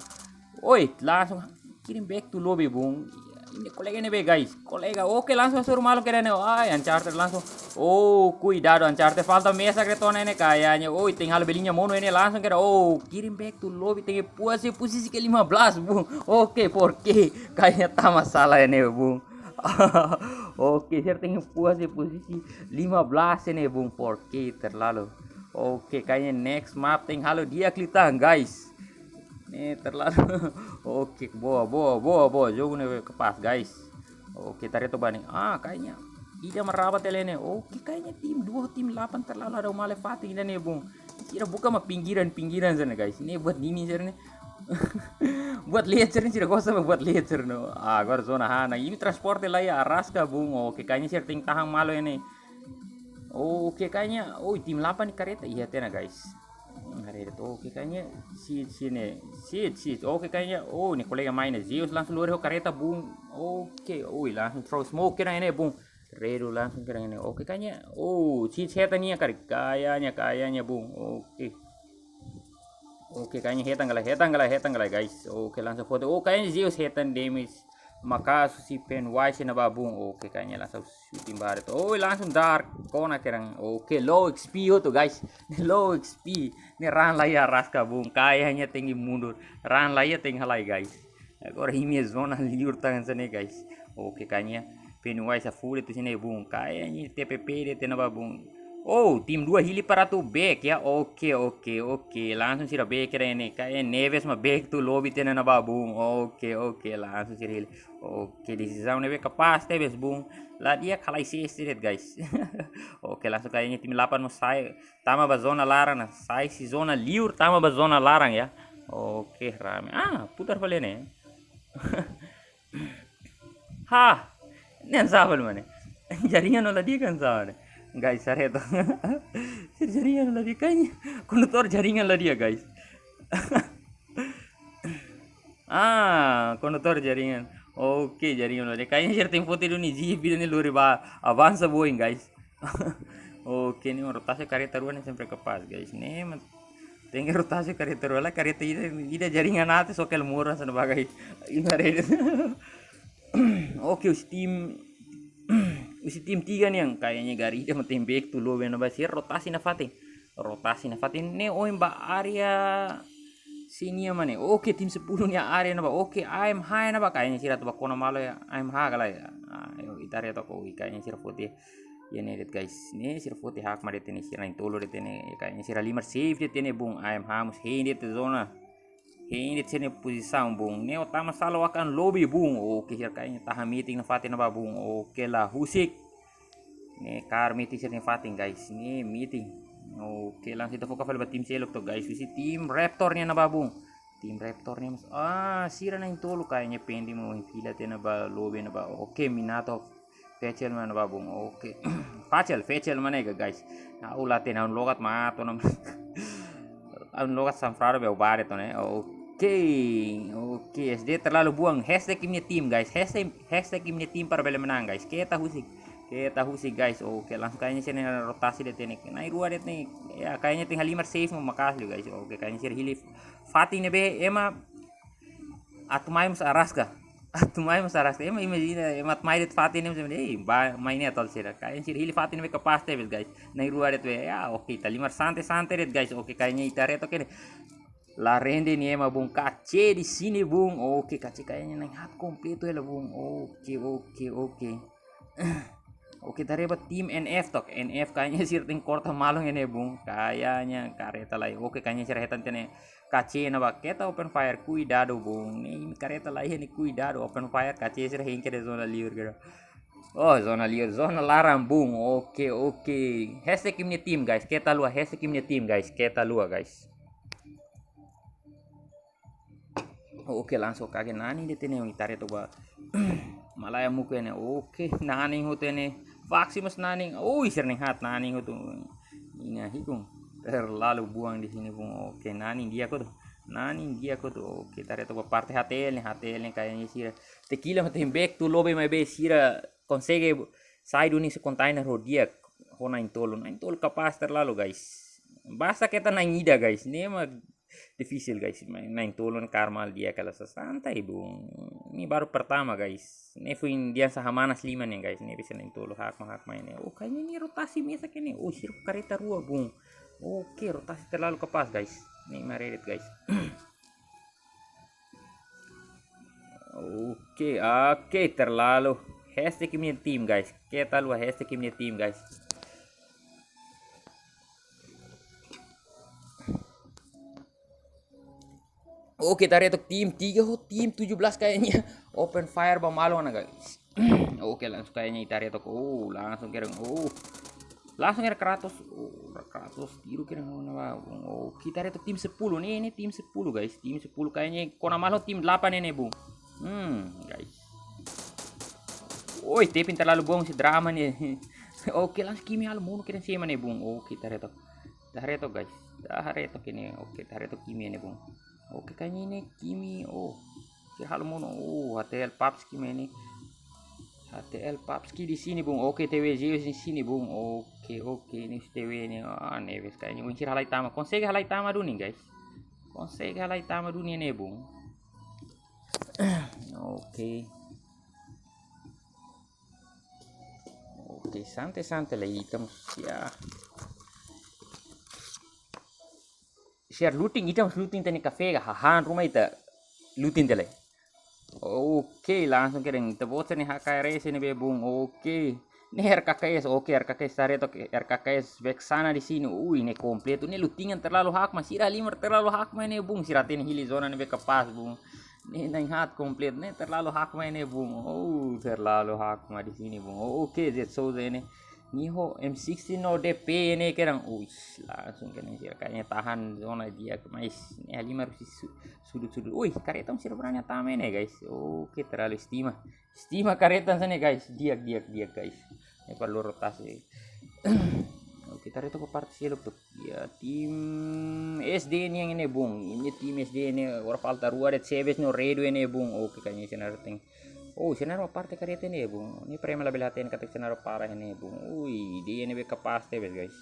Oi, langsung kirim back to lobby, bung. Ini kolega ne'ebé, guys. Kolega, oke, langsung suruh malu kedan ne'e. Ai, Uncharted langsung. Oh, kuidadu, Uncharted falta mesak retorna ne'e kayaknya. Oi, tenke halo belinya monu ne'e langsung kedan. Oh, kirim back to lobby, tenke puas iha posisi ke lima belas, bung. Oke, four K. Kayaknya tama sala ne'e, bung. Oke, sira tenke puas iha posisi lima belas ne'e, bung, four K terlalu. Oke, kayaknya next map tenke halo di'ak liután, guys. Ne'e terlalu. Oke, boa, boa, boa, boa. Jogu ne'e kapás, guys. Oke, tare tok ba ne'e. Ah, kayaknya ida mak raba tiha ne'e. Oke, kayaknya tim dua, tim delapan terlalu ada male fatin ida ne'e, bung. Sira buka mak pinggiran-pinggiran sana, guys. Ne'e buat nini sira ne'e. Buat leet sira ne'e, sira gosta buat leet sira ne'e. Ah, agora zona hanesan. Imi transporte la iha, araska, bung. Oke, kayaknya sira tenke tahan malu ne'e. Oke, kayaknya, oh, tim delapan ne'e kareta iha tiha ona, guys. Hmm, kareta. Oke, kayaknya seat, seat ne'e. Seat, seat. Oke, kayaknya, oh, ne'e kolega mai ne'e. Zeus langsung lori ho kareta, bung. Oke, ui, langsung throw smoke kedan ne'e, bung. Redu langsung kedan ne'e. Oke, kayaknya, oh, seat hetan nia kari. Kayaknya, kayaknya, bung. Oke. Oke, kayaknya hetan ka lae, hetan ka lae, hetan ka lae, guys. Oke, langsung foti. Oh, kayaknya Zeus hetan damage. Makasu si Pennywise ne'ebá, bung. Oke, kayaknya langsung shooting ba aret. Oh, langsung dark. Kona kedan. Oke, low X P hotu, guys. Low X P. Ne'e raan la iha, araska, bung. Kayaknya tenke mundur. Raan la iha, tenke halai, guys. Agora imi iha zona liur tan hanesan ne'e, guys. Oke, kayaknya Pennywise a full itu sini, bung. Kayaknya T P P de'it tiha ona ba, bung. Oh, tim dua hili para atu back ya. Oke, oke, oke. Langsung sira back kedan ne'e. Kayaknya Neves mak back to lobby tiha ona ba, bung. Oke, oke. Langsung sira hili. Oke, desizaun ne'ebé kapás tebes, bung. La di'ak, halai sees de'it, guys. Oke, langsung kayaknya tim delapan mós sai. Tama ba zona laran, sai husi zona liur, tama ba zona laran ya. Oke, rame. Ah, putar fali ne'e. Ha, ne'e hanesan fali mak ne'e. Jaringan no la di'ak hanesan fali mak ne'e. Guys, sare to. Jaringan no la di'ak kayaknya. Kondutór jaringan la di'ak, guys. Ah, kondutór jaringan. Oke, jaringan no la di'ak. Kayaknya sira tenke foti duni jeep ida ne'e lori ba avansa boin, guys. Oke, ne'e rotasi kareta rua ne'e sempre kapás, guys. Ne'e mak tenke rotasi kareta rua, la kareta ida, ida jaringan aat, só ke murah sana bagai. Ima rede. Oke, husi tim, husi tim tiga ne'e yang kayaknya Garida mak tenke back to lobby ona ba, sira rotasi nafatin. Rotasi nafatin ne'e oin ba área sini ya, mana. Oke, tim sepuluh nia área ne'ebá. Oke, A M H ne'ebá, kayaknya sira atu ba kona malu ya. A M H ka lae ya. Ah, yo, ita área toko, ui, kayaknya sira foti. Iha ne'e de'it guys. Ne'e sira foti hakma de'it ne'e, sira na'in-tolu de'it ne'e. Kayaknya sira halimar safe de'it ne'e bung. Ayam hamus hein de'it zona. Hein de'it sira-nia pozisaun bung. Ne'e o tama sala wakan lobby bung. Oke, sira kayaknya tahan meeting nafatin ne'ebá bung. Oke, la husik. Ne'e kaer meeting sira-nia fatin guys. Ne'e meeting. Oke, langsung ita foka fali ba tim seluk to'ok guys. Husi tim Raptor nian ne'ebá bung. Tim Raptor nian mós. Ah, sira na'in-tolu kayaknya pending mak fila tiha ona ba lobby ne'ebá. Oke, Minato. Fetchel mana ba bung. Oke. Fetchel, Fetchel mana ga guys. Nah, ulah tena un logat mato nam. Un logat sanfrado be obare to ne'e. Oke. Oke, S D terlalu buang. Hashtag imi-nia tim guys. Hashtag, hashtag imi-nia tim para bele menang guys. Keta husik. Keta husik guys. Oke, langsung kayaknya sira-nia rotasi de'it ne'e. Na'in-rua de'it ne'e. Ya, kayaknya tinggal lima safe mau makas liu guys. Oke, kayaknya sira hili fatin ne'ebé ema atu mai mós araska. Atu mai mós araska. Ema imajina, ema atu mai de'it fatin ne'e mós, eh, ba, mai ne'e atu sira. Kayaknya sira hili fatin ne'ebé kapás tebes guys. Na'in-rua de'it be. Ya, oke, ita halimar sante-sante de'it guys. Oke, kayaknya ita haree to'ok ne'e. La rende nia ema bung, Kace di sini bung. Oke, Kace kayaknya na'in-haat kompletu hela bung. Oke, oke, oke. Oke, ita haree ba tim N F to'ok. N F kayaknya sira tenke korta malu iha ne'e bung. Kayaknya kareta laiha. Oke, kayaknya sira hetan tiha ona Kace ne'ebá. Keta open fire, kuidadu bung. Ne'e imi kareta laiha ne'e kuidadu. Open fire, Kace sira hengke de'it zona liur kira. Oh, zona liur, zona laran bung. Oke, oke. Hashtag imi-nia tim guys. Keta haluha, hashtag imi-nia tim guys. Keta haluha guys. Oke, langsung kaget Nani de'it ne'e, ita haree to'ok ba. Malaya muka ne'e. Oke, Nani hotu ne'e. Faksi mós Nani. Oh, sira na'in-haat Nani hotu. Inga hikun. Terlalu buang di sini bung. Oke, Nani di'ak hotu. Nani di'ak hotu. Oke, ita haree to'ok ba parte H T L ne'e, H T L ne'e kayaknya sira. Tequila mate back to lobby maibé sira konsege sai duni husi container ho di'ak. Ho na'in-tolu. Na'in-tolu kapás terlalu guys. Basta keta na'in-ida guys. Ne'e mak difisil guys, main na'in-tolu ne'e kaer malu di'ak kala sasanta i bung. Ne'e baru pertama guys. Ne'e foin dian sa hamanas lima ne'e guys. Ne'e bisa na'in-tolu hakma, hakma ne'e. Oh, kayaknya ne'e rotasi mesak ne'e. Oh, sira kareta rua bung. Oke, rotasi terlalu kapás guys. Ne'e maredet guys. Oke, oke, terlalu. Hashtag imi-nia tim guys. Keta haluha, hashtag imi-nia tim guys. Oke, ita haree to'ok tim tiga ho tim tujuh belas kayaknya open fire ba malu ona guys. Oke, langsung kayaknya ita haree to'ok. Oh, langsung kira. Oh. Langsung kira keratus. Oh, keratus tiru kira ona ba. Oh, ita haree to'ok tim sepuluh ne'e, ne'e tim sepuluh guys. Tim sepuluh kayaknya kona malu tim delapan ne'e bung. Hmm, guys. Oi, tepin terlalu bom si drama ne'e. Oke, langsung Kimi halo monu kira sema ne'e bung. Oke, ita haree to'ok. Ita haree to'ok guys. Ita haree to'ok ne'e. Oke, ita haree to'ok Kimi ne'e bung. Oke, kayaknya ne'e Kimi. Oh. Sira halo monu. Oh, H T L Papski ne'e. H T L Papski di sini bung. Oke, T W Zeus di sini bung. Oke, oke, ne'e T W ne'e. Ah, ne'ebé kayaknya sira halai tama. Konsege halai tama duni guys. Konsege halai tama duni ne'e bung. Oke. Oke, sante, sante lai ita mós ya. Share looting, ita mós looting tiha ona kafé ka, hahán ruma ita looting tiha lai. Oke, langsung kira ita bocor ne'e H K R S ne'ebé bung. Oke. Ne'e R K K S, oke, R K K S ita haree to'ok, R K K S Vexana di sini. Ui, ne'e kompletu, ne'e lootingan terlalu hakma, sira halimar terlalu hakma ne'e bung, sira hatene hili zona ne'ebé kapás bung. Ne'e na'in-haat kompletu, ne'e terlalu hakma ne'e bung. Oh, terlalu hakma di sini bung. Oh, oke, Jet Souza ne'e. Nia ho M sixteen no D P ne'e kira. Ui, langsung kira sira kayaknya tahan zona di'ak, mais ne'e halimar husi su-, sudut-sudut. Ui, kareta sira berani tama ne'e guys. Oke, terlalu estima. Estima kareta hanesan ne'e guys, di'ak, di'ak, di'ak guys. Ne'e perlu rotasi. Oke, ita haree to'ok ba parte seluk to'ok. Ya, tim S D nian ne'e bung. Ne'e tim S D ne'e, agora falta rua de'it, Sebes no Redu ne'e bung. Oke, kayaknya sira na'in-rua. Oh, sira na'in-rua ba parte kareta ne'e bung. Ne'e prema labele hatene katak sira na'in-rua ba parte ne'e bung. Ui, ida ne'ebé kapás tebes guys.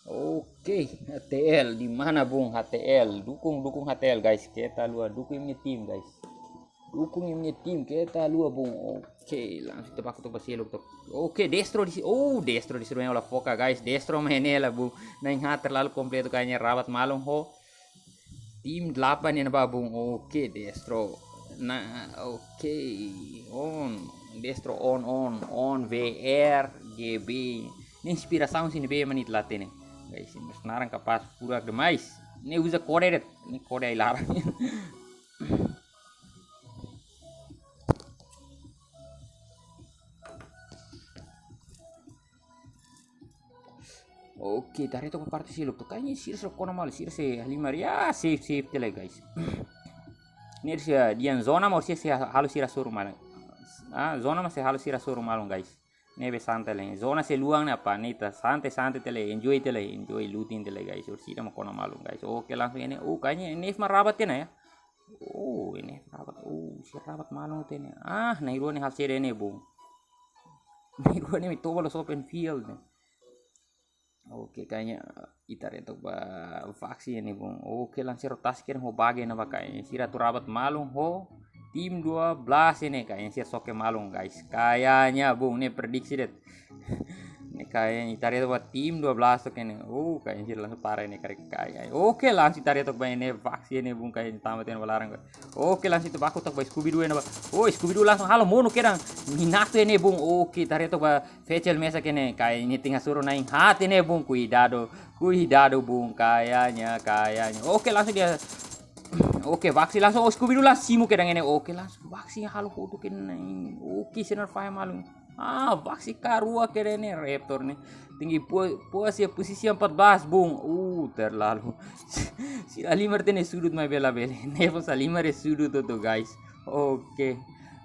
Oke, H T L di mana bung? H T L, dukung, dukung H T L guys. Keta haluha, dukung imi-nia tim guys. Dukung imi-nia tim, keta haluha bung. Oke, langsung ita baku to'ok ba seluk to'ok. Oke, Destro di si-, oh, Destro di sini la foka guys. Destro main ne'e la bung. Na'in-haat terlalu kompletu kayaknya rabat malu ho tim delapan ne'ebá bung. Oke, Destro. Nah, oke. On. Destro on, on, on, V R, G B. Ne'e inspirasaun sira ne'ebé mak ita la hatene. Guys, imi-nia naran kapás furak demais. Ne'e uza kode de'it, ne'e kode ai-laran. Oke, ita haree took ba parte seluk took. Kayaknya sira sei kona malu, sira sei halimar. Ya, safe, safe tiha lai, guys. Ne'e sira dehan zona maun, sira sei halo sira hasoru malu. Ah, zona mak sei halo sira hasoru malu, guys. Ne'ebé santai lai. Zona sei luan ne'e apa? Ne'e ita santai, santai tiha lai, enjoy tiha lai, enjoy looting tiha lai, guys. Orsida mak kona malu, guys. Oke, langsung iha ne'e. Oh, kayaknya N F mak rabat tiha ona ya. Oh, N F rabat. Oh, sira rabat malu tiha ona. Ah, na'in-rua ne'e halo saida ne'e, bung? Na'in-rua ne'e mai toba loos open field ne'e. Oke, kayaknya ita haree took ba faksi ne'e, bung. Oke, langsung rotasi kedan ho bage ne'ebá, kayaknya sira atu rabat malu ho tim dua belas ne'e, kayaknya sira soke malu, guys. Kayaknya, bung, ne'e prediksi de'it. Ne'e kayaknya ita haree took ba tim dua belas took ne'e. Oh, kayaknya sira langsung para ne'e, karik kayaknya. Oke, langsung ita haree took ba ne'e faksi ne'e, bung, kayaknya tama tiha ona ba laran, guys. Oke, langsung ita baku took ba Scooby-Doo ne'ebá. Oh, Scooby-Doo langsung halo monu kedan. Minato ne'e, bung. Oke, ita haree took ba Fecel mesak ne'e, kayaknya tenke hasoru na'in haat ne'e, bung, kuidadu, kuidadu, bung, kayaknya, kayaknya. Oke, langsung dia, oke, faksi langsung, oh, Scooby-Doo langsung simu kedan ne'e, oke, langsung faksi halo hotu kedan ne'e, oke, senar faya malu. Ah, faksi karua kedan ne'e, Raptor ne'e. Tenke pua-, puas iha posisi empat belas, bung. Uh, terlalu. Sira halimar tiha ona sudut mai bela bele. Ne'e foin halimar iha sudut took, guys. Oke.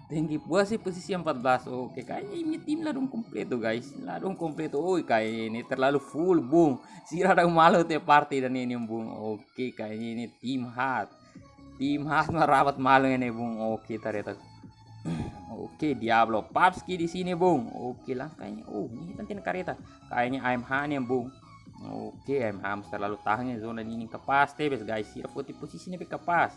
Tenke puas iha posisi empat belas. Oke, kayaknya imi-nia tim ladún kompletu, guys. Ladún kompletu. Oi, kayaknya ne'e terlalu full, bung. Sira daudaun malu tiha partida ne'e, bung. Oke, kayaknya ne'e tim haat. Tim haat mak rabat malu ne'e, bung. Oke, ita haree took. Oke, Diablo Papski di sini, bung. Oke, langsung kayaknya. Oh, ne'e hetan tiha ona kareta. Kayaknya A M H ne'e, bung. Oke, A M H mós terlalu tahan iha zona ne'e, kapás tebes, guys. Sira foti posisi ne'ebé kapás.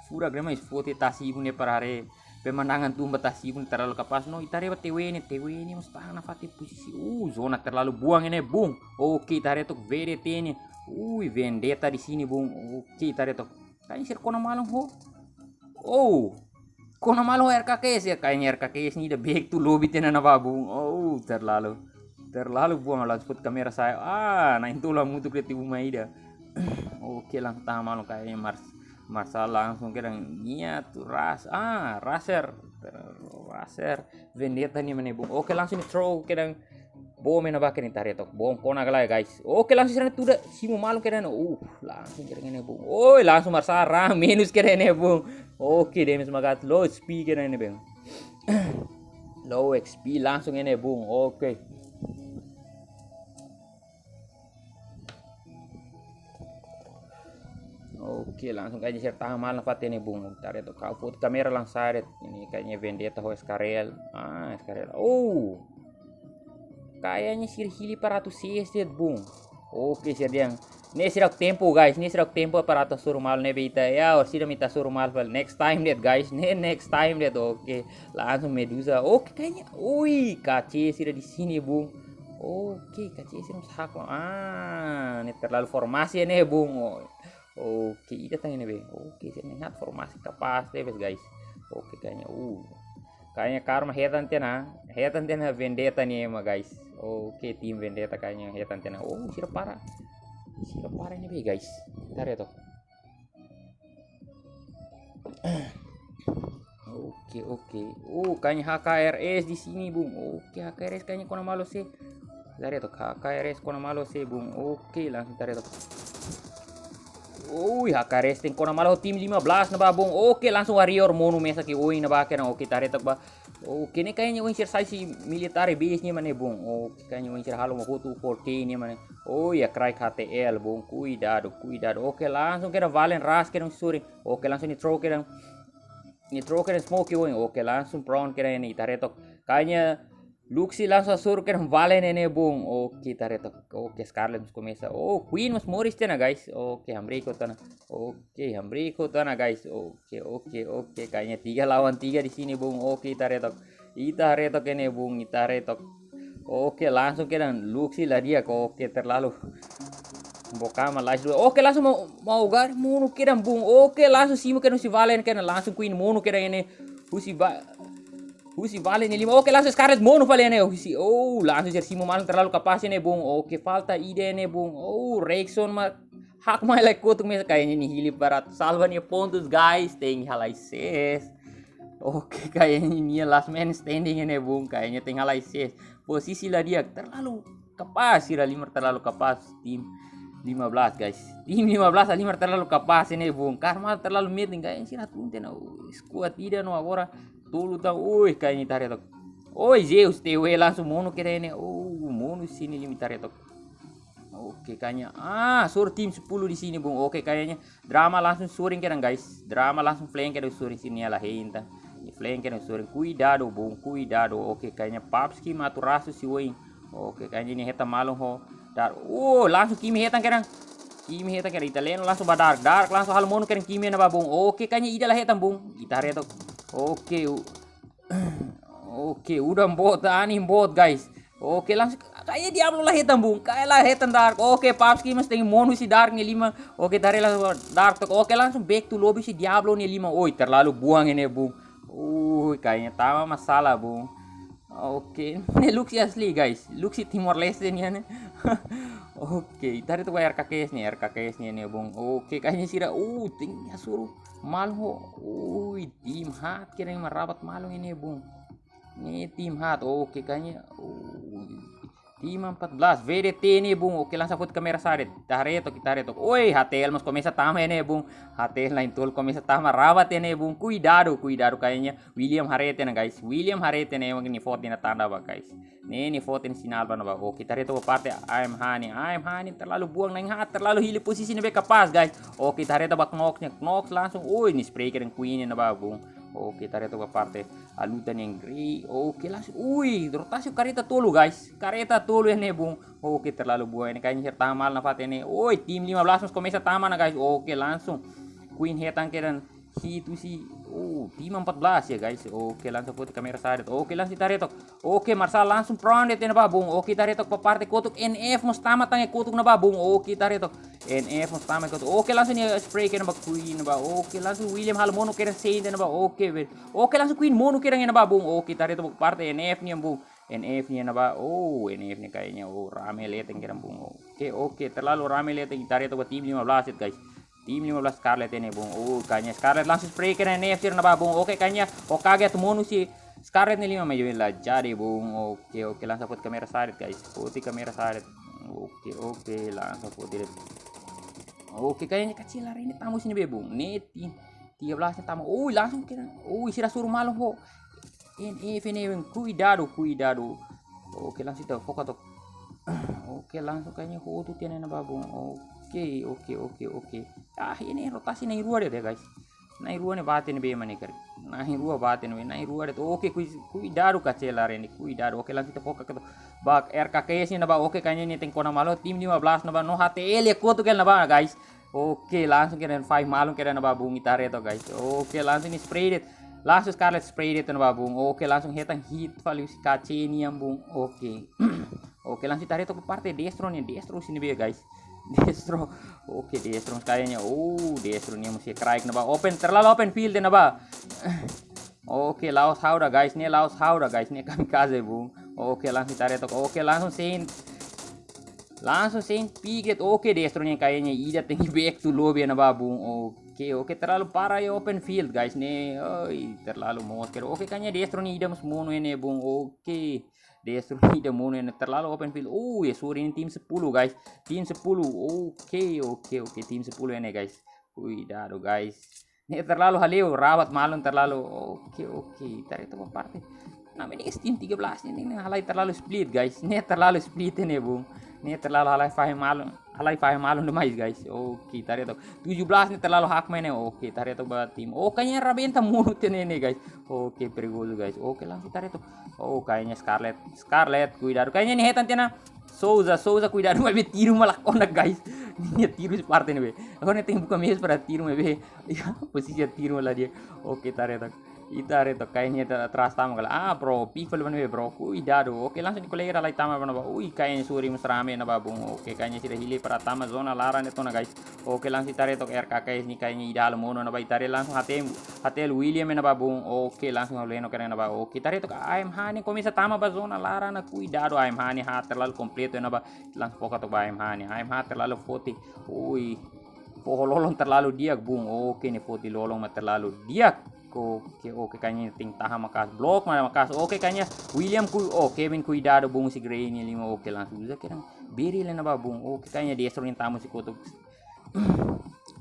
Furak demais, foti tasi-ibun ne'e para haree. Pemandangan tumba tasi-ibun terlalu kapás. No, ita haree ba T W ne'e, T W ne'e mós tahan nafatin posisi. Uh, zona terlalu buan ne'e, bung. Oke, ita haree took V D T ne'e. Ui, Vendetta di sini, bung. Oke, ita haree took. Kayaknya sira kona malu ho. Oh. Kona malu R K K S ya, kayaknya R K K S ne'e ida back to lobby tiha ona ne'ebá, bung. Oh, terlalu. Terlalu buan, langsung foti kamera sa'e. Ah, na'in-tolu hamutuk de'it uma ida. Oke, langsung tahan malu kayaknya Mars-, Marsal langsung kedan nia tu ras. Ah, Raser. Ter-, Raser. Vendetta ne'e mana, bung. Oke, langsung di throw kedan. Bom ne'ebá kedan, ita haree took. Bom kona ka lae, guys. Oke, langsung sira tuda. Simu malu kedan. Uh, langsung kedan ne'e, bung. Oi, langsung Marsal raan menus kedan ne'e, bung. Oke, damage mak haat, low X P kedan ne'e, bung. Low X P langsung ne'e, bung. Oke. Oke, langsung kayaknya sira tahan malu nafatin ne'e, bung. Ita haree took, ha'u foti kamera langsung sa'e de'it. Ne'e kayaknya Vendetta ho Eskarel. Ah, Eskarel. Oh. Kayaknya sira hili para atu C S de'it, bung. Oke, sira dehan. Ne'e seidauk tempu, guys. Ne'e seidauk tempu para atu hasoru malu ne'ebé ita. Ya, orsida mak ita hasoru malu fali. Next time de'it, guys. Ne'e next time de'it. Oke. Langsung Medusa. Oke, kayaknya. Ui, K C sira di sini, bung. Oke, K C sira mós hakmatek. Ah, ne'e terlalu formasi ne'e, bung. Oh. Oke, ida tan ne'ebé. Oke, sira na'in haat, formasi kapás tebes, guys. Oke, kayaknya, uh. Kayaknya karma hetan tiha ona. Hetan tiha ona Vendetta ne'e ema, guys. Oke, tim Vendetta kayaknya hetan tiha ona. Oh, sira para. Sira para ne'ebé, guys. Ita haree took. Oke, oke. Oh, kayaknya H K R S di sini, bung. Oke, H K R S kayaknya kona malu se. Ita haree took, H K R S kona malu se, bung. Oke, langsung ita haree took. Ui, H K R S tenke kona malu ho tim lima belas ne'ebá, bung. Oke, langsung Warrior monu mesak iha oin ne'ebá kedan. Oke, ita haree took ba. Oke, ne'e kayaknya oin sira sai husi military base ne'e mana, bung. Oke, kayaknya oin sira halo mak hotu four K ne'e mana. Oh ya, Craig H T L, bung. Kuidadu, kuidadu. Oke, langsung kedan Valen ras kedan suri. Oke, langsung nia throw kedan. Nia throw kedan smoke iha oin. Oke, langsung prone kedan ne'e, ita haree took. Kayaknya Luxi langsung hasoru kedan Valen ne'e, bung. Oke, ita haree took. Oke, Skarlet mós komesa. Oh, Queen mós moris tiha ona, guys. Oke, hamriik hotu ona. Oke, hamriik hotu ona, guys. Oke, oke, oke. Kayaknya tiga lawan tiga di sini, bung. Oke, ita haree took. Ita haree took ne'e, bung. Ita haree took. Oke, langsung kedan Luxi la di'ak. Oke, terlalu. Boka mak lais dua. Oke, langsung mau, mau gar monu kedan, bung. Oke, langsung simu kedan husi Valen kedan. Langsung Queen monu kedan ne'e. Husi ba-, Husi vale ne'e lima. Oke, langsung Scarlet monu fali ne'e. Husi, oh, langsung sira simu malu terlalu kapás ne'e, bung. Oke, falta ida ne'e, bung. Oh, Rexon mak hakmain lai kotuk mesa, kayaknya ne'e hili barat. Salva nia pontus, guys. Tenke halai ses. Oke, kayaknya nia last man standing ne'e, bung. Kayaknya tenke halai ses. Posisi la di'ak, terlalu kapás, sira halimar terlalu kapás, tim lima belas, guys. Tim lima belas halimar terlalu kapás ne'e, bung. Karma terlalu meeting, guys. Sira tun tiha ona, oh, squad ida no agora tolu tan. Oi, kayaknya ita haree took. Oi, Zeus, T W langsung monu kedan ne'e. Oh, monu sini lima, ita haree took. Oke, kayaknya, ah, soru tim sepuluh di sini, bung. Oke, kayaknya Drama langsung sorin kedan, guys. Drama langsung flank kedan, sorin sini, nia la hein tan. Nia flank kedan, sorin. Kuidadu, bung, kuidadu. Oke, kayaknya Papski mak atu rasu si oin. Oke, kayaknya nia hetan malu ho Dark. Oh, langsung Kimi hetan kedan. Kimi hetan kedan. Italiano langsung ba Dark. Dark langsung halo monu kedan Kimi iha ne'ebá, bung. Oke, kayaknya ida la hetan, bung. Ita haree took. Oke, u-, oke, udan boot, anin boot, guys. Oke, langsung, kayaknya Diablo la hetan, bung. Kayak la hetan Dark. Oke, Papski mós tenke monu husi Dark nia liman. Oke, ita haree langsung Dark took. Oke, langsung back to lobby husi Diablo nia liman. Oi, terlalu buang ne'e, bung. Ui, kayaknya tama masalah, bung. Oke, ne'e Luxi asli, guys. Luxi Timor-Leste nian ne'e. Oke, ita haree took R K K S ne'e, R K K S nian ne'e, bung. Oke, kayaknya sira, uh, tenke hasoru malu ho. Ui, tim haat kedan mak rabat malu ne'e, bung. Ne'e tim haat, oke, kayaknya, ui. Tim empat belas, V D T ne'e, bung. Oke, langsung foti kamera sadet. Ita haree took, ita haree took. Oi, H T L mós komesa tama ne'e, bung. H T L na'in-tolu komesa tama, rabat ne'e, bung. Kuidadu, kuidadu, kayaknya William haree tiha ona, guys. William haree tiha ona, ema nia foti ona tanda ba, guys. Ne'e, nia foti ona sinál ba ne'ebá. Oke, ita haree took ba parte A M H ne'e. A M H ne'e terlalu buang, na'in haat, terlalu hili posisi ne'ebé kapás, guys. Oke, ita haree took ba Knox ne'e. Knox langsung, oi, nia spray kedan Queen ne'ebá, bung. Oke, ita haree took ba parte Aluta nian Grey. Oke, langsung, ui, rotasi kareta tolu, guys. Kareta tolu ne'e, bung. Oke, terlalu buang ne'e, kayaknya sira tama malu nafatin ne'e. Oi, tim lima belas mós komesa tama ona, guys. Oke, langsung Queen hetan kedan hit husi, oh, tim empat belas ya, guys. Oke, langsung foti kamera sadet. Oke, langsung ita haree took. Oke, Marshal langsung prone de'it iha ne'ebá, bung. Oke, ita haree took ba parte kotuk, N F mós tama tan iha kotuk ne'ebá, bung. Oke, ita haree took. N F mós tama iha kotuk. Oke, langsung nia spray kedan ba Queen ne'ebá. Oke, langsung William halo monu kedan Saint ne'ebá. Oke, be. Oke, langsung Queen monu kedan iha ne'ebá, bung. Oke, ita haree took ba parte N F nian, bung. N F nian ne'ebá. Oh, N F nian kayaknya, oh, rame leten kedan, bung. Oke, oke, terlalu rame leten. Ita haree took ba tim lima belas de'it, guys. Tim lima belas Scarlet ne'e, bung. Oh, kayaknya Scarlet langsung spray kedan N F sira ne'ebá, bung. Oke, kayaknya Hokage atu monu husi Scarlet nia liman, maibé la jadi, bung. Oke, oke, langsung foti kamera sadet, guys. Foti kamera sadet. Oke, oke, langsung foti de'it. Oke, kayaknya Kacelar ne'e tama husi ne'ebé, bung. Ne'e tim tiga belas ne'e tama. Ui, langsung kedan. Ui, sira hasoru malu ho N F ne'e, bung. Kuidadu, kuidadu. Oke, langsung ita foka took. Oke, langsung kayaknya hotu tiha ona iha ne'ebá, bung. Oke, oke, oke, oke. Ah, ne'e rotasi na'in-rua de'it, guys. Na'in-rua ne'e bate ne'ebé mak ne'e karik. Na'in-rua bate ne'ebé, na'in-rua de'it. Oke, kui-, kuidadu Kacelar ne'e, kuidadu. Oke, langsung ita foka ketok ba R K K S ne'ebá. Oke, kayaknya ne'e tenke kona malu, tim lima belas ne'ebá, no H T L iha kotuk ne'ebá, guys. Oke, langsung kedan five malu kedan ne'ebá, bung, ita haree took, guys. Oke, langsung nia spray de'it. Langsung Scarlet spray de'it ne'ebá, bung. Oke, langsung hetan hit fali husi K C nian, bung. Oke. Oke, langsung ita haree took ba parte Destro ne'e, Destro husi ne'ebé, guys. Destro. Oke, Destro kayaknya. Oh, Destro ne'e mesti crack ne'ebá. Open, terlalu open field ne'ebá. Oke, la'ós ha'u ida, guys. Ne'e la'ós ha'u ida, guys. Ne'e kamikaze, bung. Oke, langsung ita haree took. Oke, langsung Saint. Langsung Saint pick de'it. Oke, Destro ne'e kayaknya ida tenke back to lobby ne'ebá, bung. Oke, oke, terlalu parah iha open field, guys. Ne'e, oi, terlalu moos kedan. Oke, kayaknya Destro ne'e ida mós monu ne'e, bung. Oke. Destro ne'e ida monu ne'e, terlalu open field. Oh, ya, sorry, ne'e tim sepuluh, guys. Tim sepuluh. Oke, oke, oke, tim sepuluh ne'e, guys. Kuidadu, guys. Ne'e terlalu hale'u, rabat malu terlalu. Oke, oke. Ita haree took ba parte. Nah, ne'e tim tiga belas ne'e, ne'e halai terlalu split, guys. Ne'e terlalu split ne'e, bung. Ne'e terlalu halai five malu. Halai five malu demais, guys. Oke, ita haree took. Tujuh belas ne'e terlalu hakmain ne'e. Oke, ita haree took ba tim. Oh, kayaknya Rabenta monu tiha ne'e, guys. Oke, perigozu, guys. Oke, langsung ita haree took. Oh, kayaknya Scarlet. Scarlet, kuidadu. Kayaknya ne'e hetan tiha ona Souza, Souza, kuidadu, maibé tiru mak la kona, guys. Nia tiru husi parte ne'ebé. Agora nia tenke buka meius para tiru maibé iha posisi tiru la di'ak. Oke, ita haree took. Ita haree took, kayaknya ita atrás tama kala. Ah, bro, people mana be, bro. Kuidadu. Oke, langsung nia kolega ida lai tama ba ne'ebá. Ui, kayaknya suri mós rame ne'ebá, bung. Oke, kayaknya sira hili para tama zona laran ne'e to'o ona, guys. Oke, langsung ita haree took R K K S ne'e kayaknya ida halo monu ne'ebá, ita haree langsung H T L, H T L William ne'ebá, bung. Oke, langsung halo eno keren ne'ebá. Oke, ita haree took A M H ne'e komesa tama ba zona laran ne'e, kuidadu, A M H ne'e haat terlalu kompletu ne'ebá. Langsung foka took ba A M H ne'e. A M H terlalu forte. Ui. Foho lolon terlalu di'ak, bung. Oke, nia foti lolon mós terlalu di'ak. Oke, oke, kayaknya tenke tahan maka'as. Blok mana maka'as. Oke, kayaknya William ku, oh, Kevin kuidadu, bung, husi Gray nia liman. Oke, langsung uza kedan. Beri lena ba, bung. Oke, kayaknya Destro nia tama husi kotuk.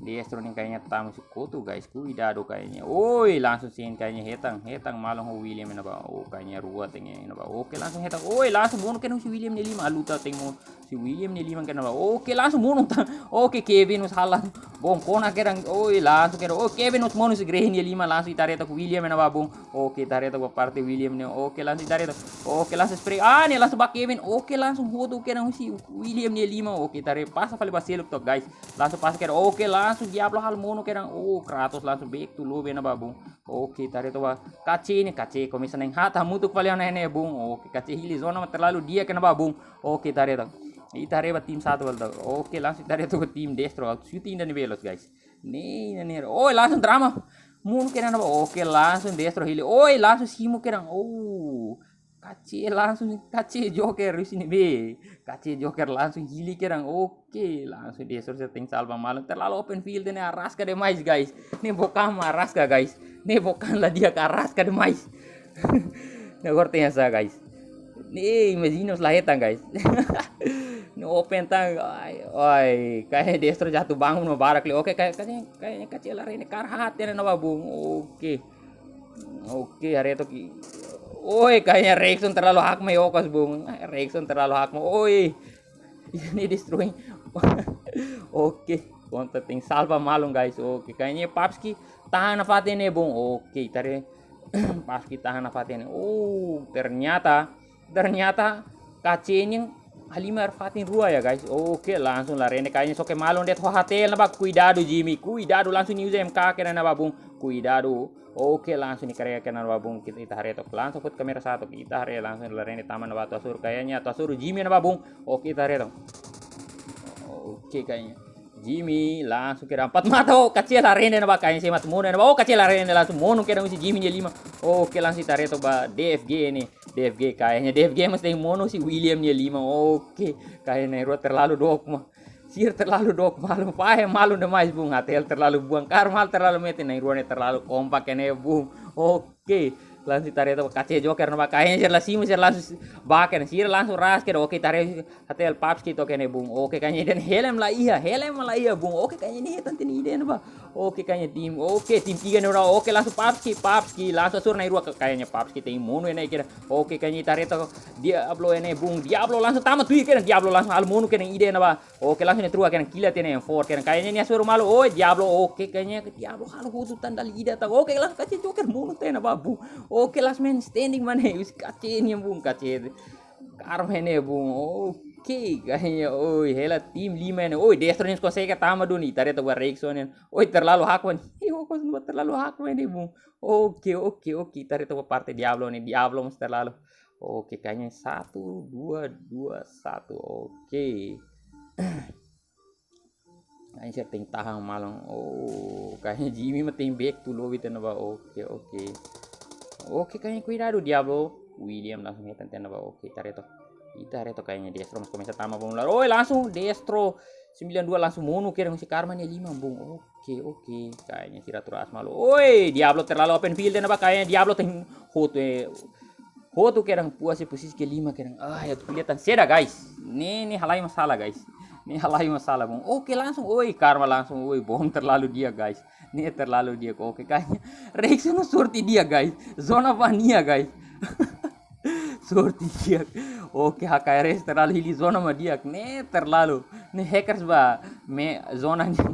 Destro nia kayaknya tama husi kotuk, guys. Kuidadu kayaknya. Oi, langsung sin kayaknya hetan. Hetan malu ho William ne'ebá. Oh, kayaknya rua tenke ne'ebá. Oke, langsung hetan. Oi, langsung monu kedan husi William nia liman. Aluta tenke monu husi William nia liman kedan ne'ebá. Oke, langsung monu tan. Oke, Kevin mós halo. Bom, kona kedan. Oi, langsung kedan. Oh, Kevin mós monu husi Gray nia liman, langsung ita haree took William ne'ebá, bung. Oke, ita haree took ba parte William ne'e. Oke, langsung ita haree took. Oke, langsung spray. Ah, ne'e langsung ba Kevin. Oke, langsung hotu kedan husi William nia liman. Oke, ita haree pasa fali ba seluk took, guys. Langsung pasa kedan. Oke, langsung Diablo halo monu kedan. Oh, Kratos langsung back to lobby ne'ebá, bung. Oke, ita haree took ba Kace ne'e, Kace komesa na'in haat hamutuk fali ona ne'e, bung. Oke, Kace hili zona mós terlalu di'ak ne'ebá, bung. Oke, ita haree took. Ita haree ba tim satu fali took. Oke, langsung ita haree took ba tim Destro. Shooting ida ne'ebé loos, guys. Ne'e, ne'e, ne'e. Oi, langsung drama. Monu kedan ne'ebá. Oke, langsung Destro hili. Oi, langsung simu kedan. Oh. Kace langsung, Kace Joker di sini be. Kace Joker langsung hili kedan. Oke, langsung Destro sira tenke salva malu. Terlalu open field ne'e, araska demais, guys. Ne'e bokan mak araska, guys. Ne'e bokan la di'ak, araska demais. Ne'e agora tenke sá, guys. Ne'e, imajina se la hetan, guys. Ne'e open tan, ai, ai, kayaknya Destro jatuh bangun no barak le. Oke, kayak, kayaknya, kayaknya Kace la rene kar hati ne'ebá, bung. Oke. Oke, haree took. Oi, kayaknya Rexon terlalu hakmatek okos, bung. Rexon terlalu hakmatek. Oi. Ini destroy. Oke, kontra tenke salva malu, guys. Oke, kayaknya Papski tahan nafatin ne'e, bung. Oke, ita haree. Papski tahan nafatin ne'e. Oh, ternyata, ternyata Kace nia halimar fatin rua ya, guys. Oke, langsung la rene kayaknya soke malu de'it ho H T L ne'ebá, kuidadu Jimmy, kuidadu, langsung nia uza M K kedan ne'ebá, bung. Kuidadu. Oke, langsung nia karega kedan ne'ebá, bung. Ita, ita haree took, langsung foti kamera satu. Ita haree langsung la rene tama ne'ebá, atu hasoru kayaknya, atu hasoru Jimmy ne'ebá, bung. Oke, ita haree took. Oke, kayaknya Jimmy langsung kedan empat mata. Oh, Kace la rene ne'ebá, kayaknya sei mata monu ne'ebá. Oh, Kace la rene langsung monu kedan husi Jimmy nia liman. Oke, langsung ita haree took ba D F G ne'e. D F G, kayaknya D F G mós tenke monu husi William nia liman. Oke, kayaknya na'in-rua terlalu dook mak. Sira terlalu dook malu, fahe malu demais, bung. H T L terlalu buan, Karma terlalu metin, na'in-rua ne'e terlalu kompak ne'e, bung. Oke, langsung ita haree took ba Kace Joker ne'ebá, kayaknya sira la simu, sira langsung bá kedan, sira langsung ras kedan. Oke, ita haree H T L Papski took ne'e, bung. Oke, kayaknya ida-ne'e helm la iha, helm la iha, bung. Oke, kayaknya nia hetan tiha ida-ne'ebá. Oke, kayaknya tim, oke, tim tiga ne'e, oke, langsung Papski, Papski, langsung hasoru na'in-rua, kayaknya Papski tenke monu ne'e kedan. Oke, kayaknya ita haree took Diablo ne'e, bung. Diablo langsung tama tuir kedan, Diablo langsung halo monu kedan ida ne'ebá. Oke, langsung ne'e trua kedan, kila tiha ne'e, M four kedan. Kayaknya nia hasoru malu. Oi, Diablo. Oke, kayaknya Diablo halo hotu tan dala ida tan. Oke, langsung Kace Joker monu tiha ne'ebá, bung. Oke, last man standing mana? Husi Kace nia, bung, Kace. Karma ne'e, bung. Oke, kayaknya, oi, hela tim lima ne'e. Oi, Destro ne'e konsege tama duni. Ita haree took ba Rexon ne'e. Oi, terlalu hakmatek. Ih, okos ne'ebá terlalu hakmatek ne'e, bung. Oke, oke, oke. Ita haree took ba parte Diablo ne'e. Diablo mós terlalu. Oke, kayaknya satu, dua, dua, satu. Oke. Kayaknya sira tenke tahan malu. Oh, kayaknya Jimmy mah tenke back to lobby tiha ne'ebá. Oke, oke. Oke, kayaknya kuidadu Diablo. William langsung hetan tiha ne'ebá. Oke, ita haree took. Ita haree took, kayaknya Destro mós komesa tama, bung, lar. Oi, langsung Destro sembilan dua langsung monu kedan husi Karma nia liman, bung. Oke, oke. Kayaknya sira terus malu. Oi, Diablo terlalu open field ne'ebá, kayaknya Diablo tenke hotu, eh, hotu kedan, puas husi posisi kelima kedan. Ah, ya, atu kelihatan seda, guys. Ne'e, ne'e halai masalah, guys. Ne'e halai masalah, bung. Oke, langsung, oi, Karma langsung, oi, bom terlalu di'ak, guys. Ne'e terlalu di'ak, oke, kayaknya Rexon sorte di'ak, guys. Zona ba nia, guys. Sorte di'ak. Oke, H K R S terlalu hili zona mak di'ak. Ne'e terlalu. Ne'e hackers ba. Map zona ne'e.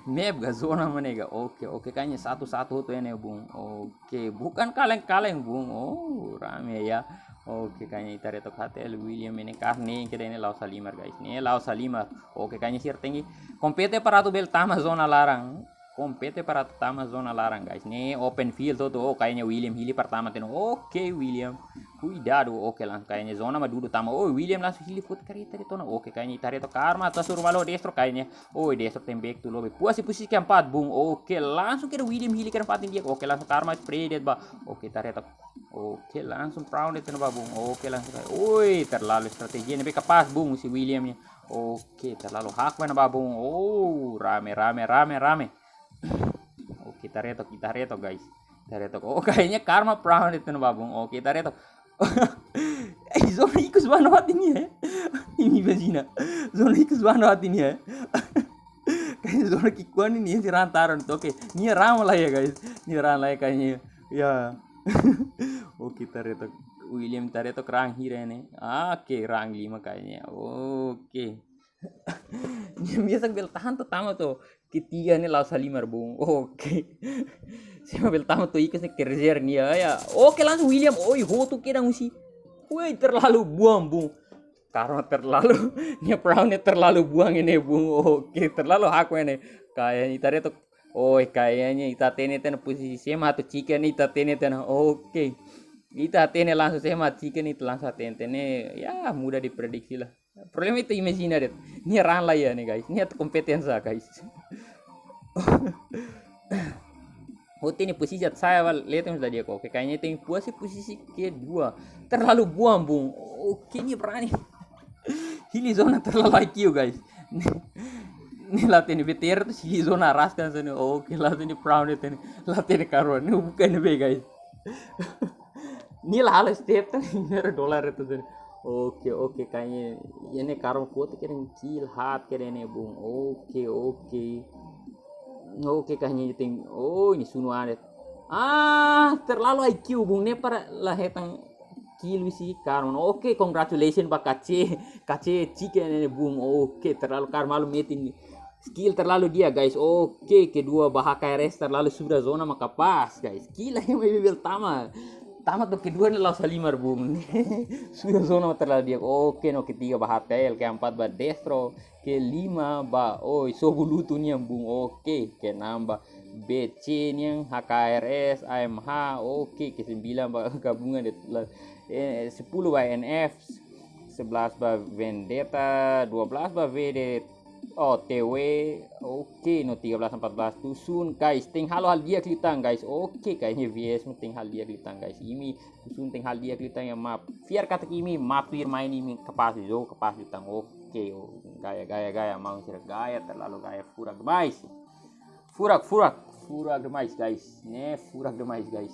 Map ka zona mak ne'e ka. Oke, oke, kayaknya satu satu hotu ne'e, bung. Oke. Oke, bukan kaleng-kaleng, bung. Oh, rame ya. Oke, kayaknya ita haree took H T L William ne'e karik ne'e kedas ne'e la'ós halimar, guys. Ne'e la'ós halimar. Oke, kayaknya sira tenke kompete para atu bele tama zona laran. Kompete para atu tama zona laran, guys. Ne'e open field to'o, oh, kayaknya William hili para tama tiha ona. Oke, William. Kuidadu, oke, langsung kayaknya zona mak dudu tama. Oh, William langsung hili foti kareta de'it ona. Oke, kayaknya ita haree took Karma, atu hasoru ba Destro kayaknya. Oh, Destro tenke back to lobby. Puas iha pozisi keempat, bung. Oke, langsung kedas William hili keempat ini dia. Oke, langsung Karma spray de'it ba. Oke, ita haree took. Oke, langsung Brown de'it ona ba bung. Oke, langsung kayaknya. Oi, terlalu strategi ne'ebé kapás bung husi William ne'e. Oke, terlalu haku ona ba bung. Oh, rame, rame, rame, rame. Oke, ita haree took, ita haree took, guys. Ita haree took. Oh, kayaknya Karma Brown de'it ona ba bung. Oke, ita haree took. Eh, zona ikus ba no hati nia, eh. Imi imajina. Zona ikus ba no hati nia, eh. Kayaknya zona ki'ikoan ne'e nia sei raan taran. Oke, nia raan laiha, guys. Nia raan laiha kayaknya. Ya. Oke, ita haree took. William, ita haree took raan hira ne'e. Oke, raan lima kayaknya. Oke. Nia mesak bele tahan to'o tama to'o. Ketiga ne'e la'ós halimar bung. Oke. Sé mak bele tama to'o ikus ne'e kerzer nia ya. Oke, langsung William. Oi, hotu kedas husi. Woi, terlalu buang bung. Karma terlalu. Nia Brown ne'e terlalu buang ne'e bung. Oke, terlalu haku ne'e. Kayaknya ita haree took. Oi, kayaknya ita hatene tiha ona pozisi sé mak atu chicken, ita hatene tiha ona. Oke. Ita hatene langsung sé mak chicken, ita langsung hatene tiha ona. Ya, mudah diprediksi lah. Problema ita imajina de'it. Nia raan laiha ne'e, guys. Nia atu kompete hanesan, guys. Hotu ne'e pozisi atu sa'e ba leten sudah dia kok. Kayaknya tenke puas iha pozisi kedua. Terlalu buang, bung. Oke, nia berani. Hili zona terlalu I Q, guys. Ne'e la hatene B T R tu hili zona raskan sana. Oke, la hatene Brown de'it ona. La hatene Karma. Ne'e buka ne'ebé, guys. Nia la halo step tan, ne'e dolar itu tadi. Oke, oke, kayaknya ne'e Karma foti kedas kill hat kedas ne'e bung. Oke, oke. Oke, kayaknya tenke, oh, nia sunu anet. Ah, terlalu I Q bung, ne'e para la hetan kill husi Karma. Oke, congratulations ba K C, K C chicken ne'e bung. Oke, terlalu Karma malu metin. Kill terlalu di'ak, guys. Oke, kedua ba H K R S terlalu sudah zona mak kapás, guys. Kill laiha mak bele tama. Tama to'o kedua ne'e la'ós halimar bung. Sudah zona mak terlalu di'ak. Oke, no ketiga ba H T L, keempat ba Destro, kelima ba, oi, Sobu Lutu nian bung. Oke, keenam ba B C nian, H K R S, A M H. Oke, kesembilan ba gabungan de'it la, eh, sepuluh ba N F, sebelas ba Vendetta, dua belas ba V D, oh, T W, oke, no tiga belas, empat belas Tusun, guys, tenke halo hal di'ak liután, guys, oke, kayaknya V S mak tenke hal di'ak liután, guys, imi Tusun tenke hal di'ak liután ya, maun. Fiar katak imi, maun, tuir main imi kapás, jogu kapás liután, oke, oh, gaya, gaya, gaya, maun sira gaya, terlalu gaya, furak demais, furak, furak, furak demais, guys, ne'e, furak demais, guys.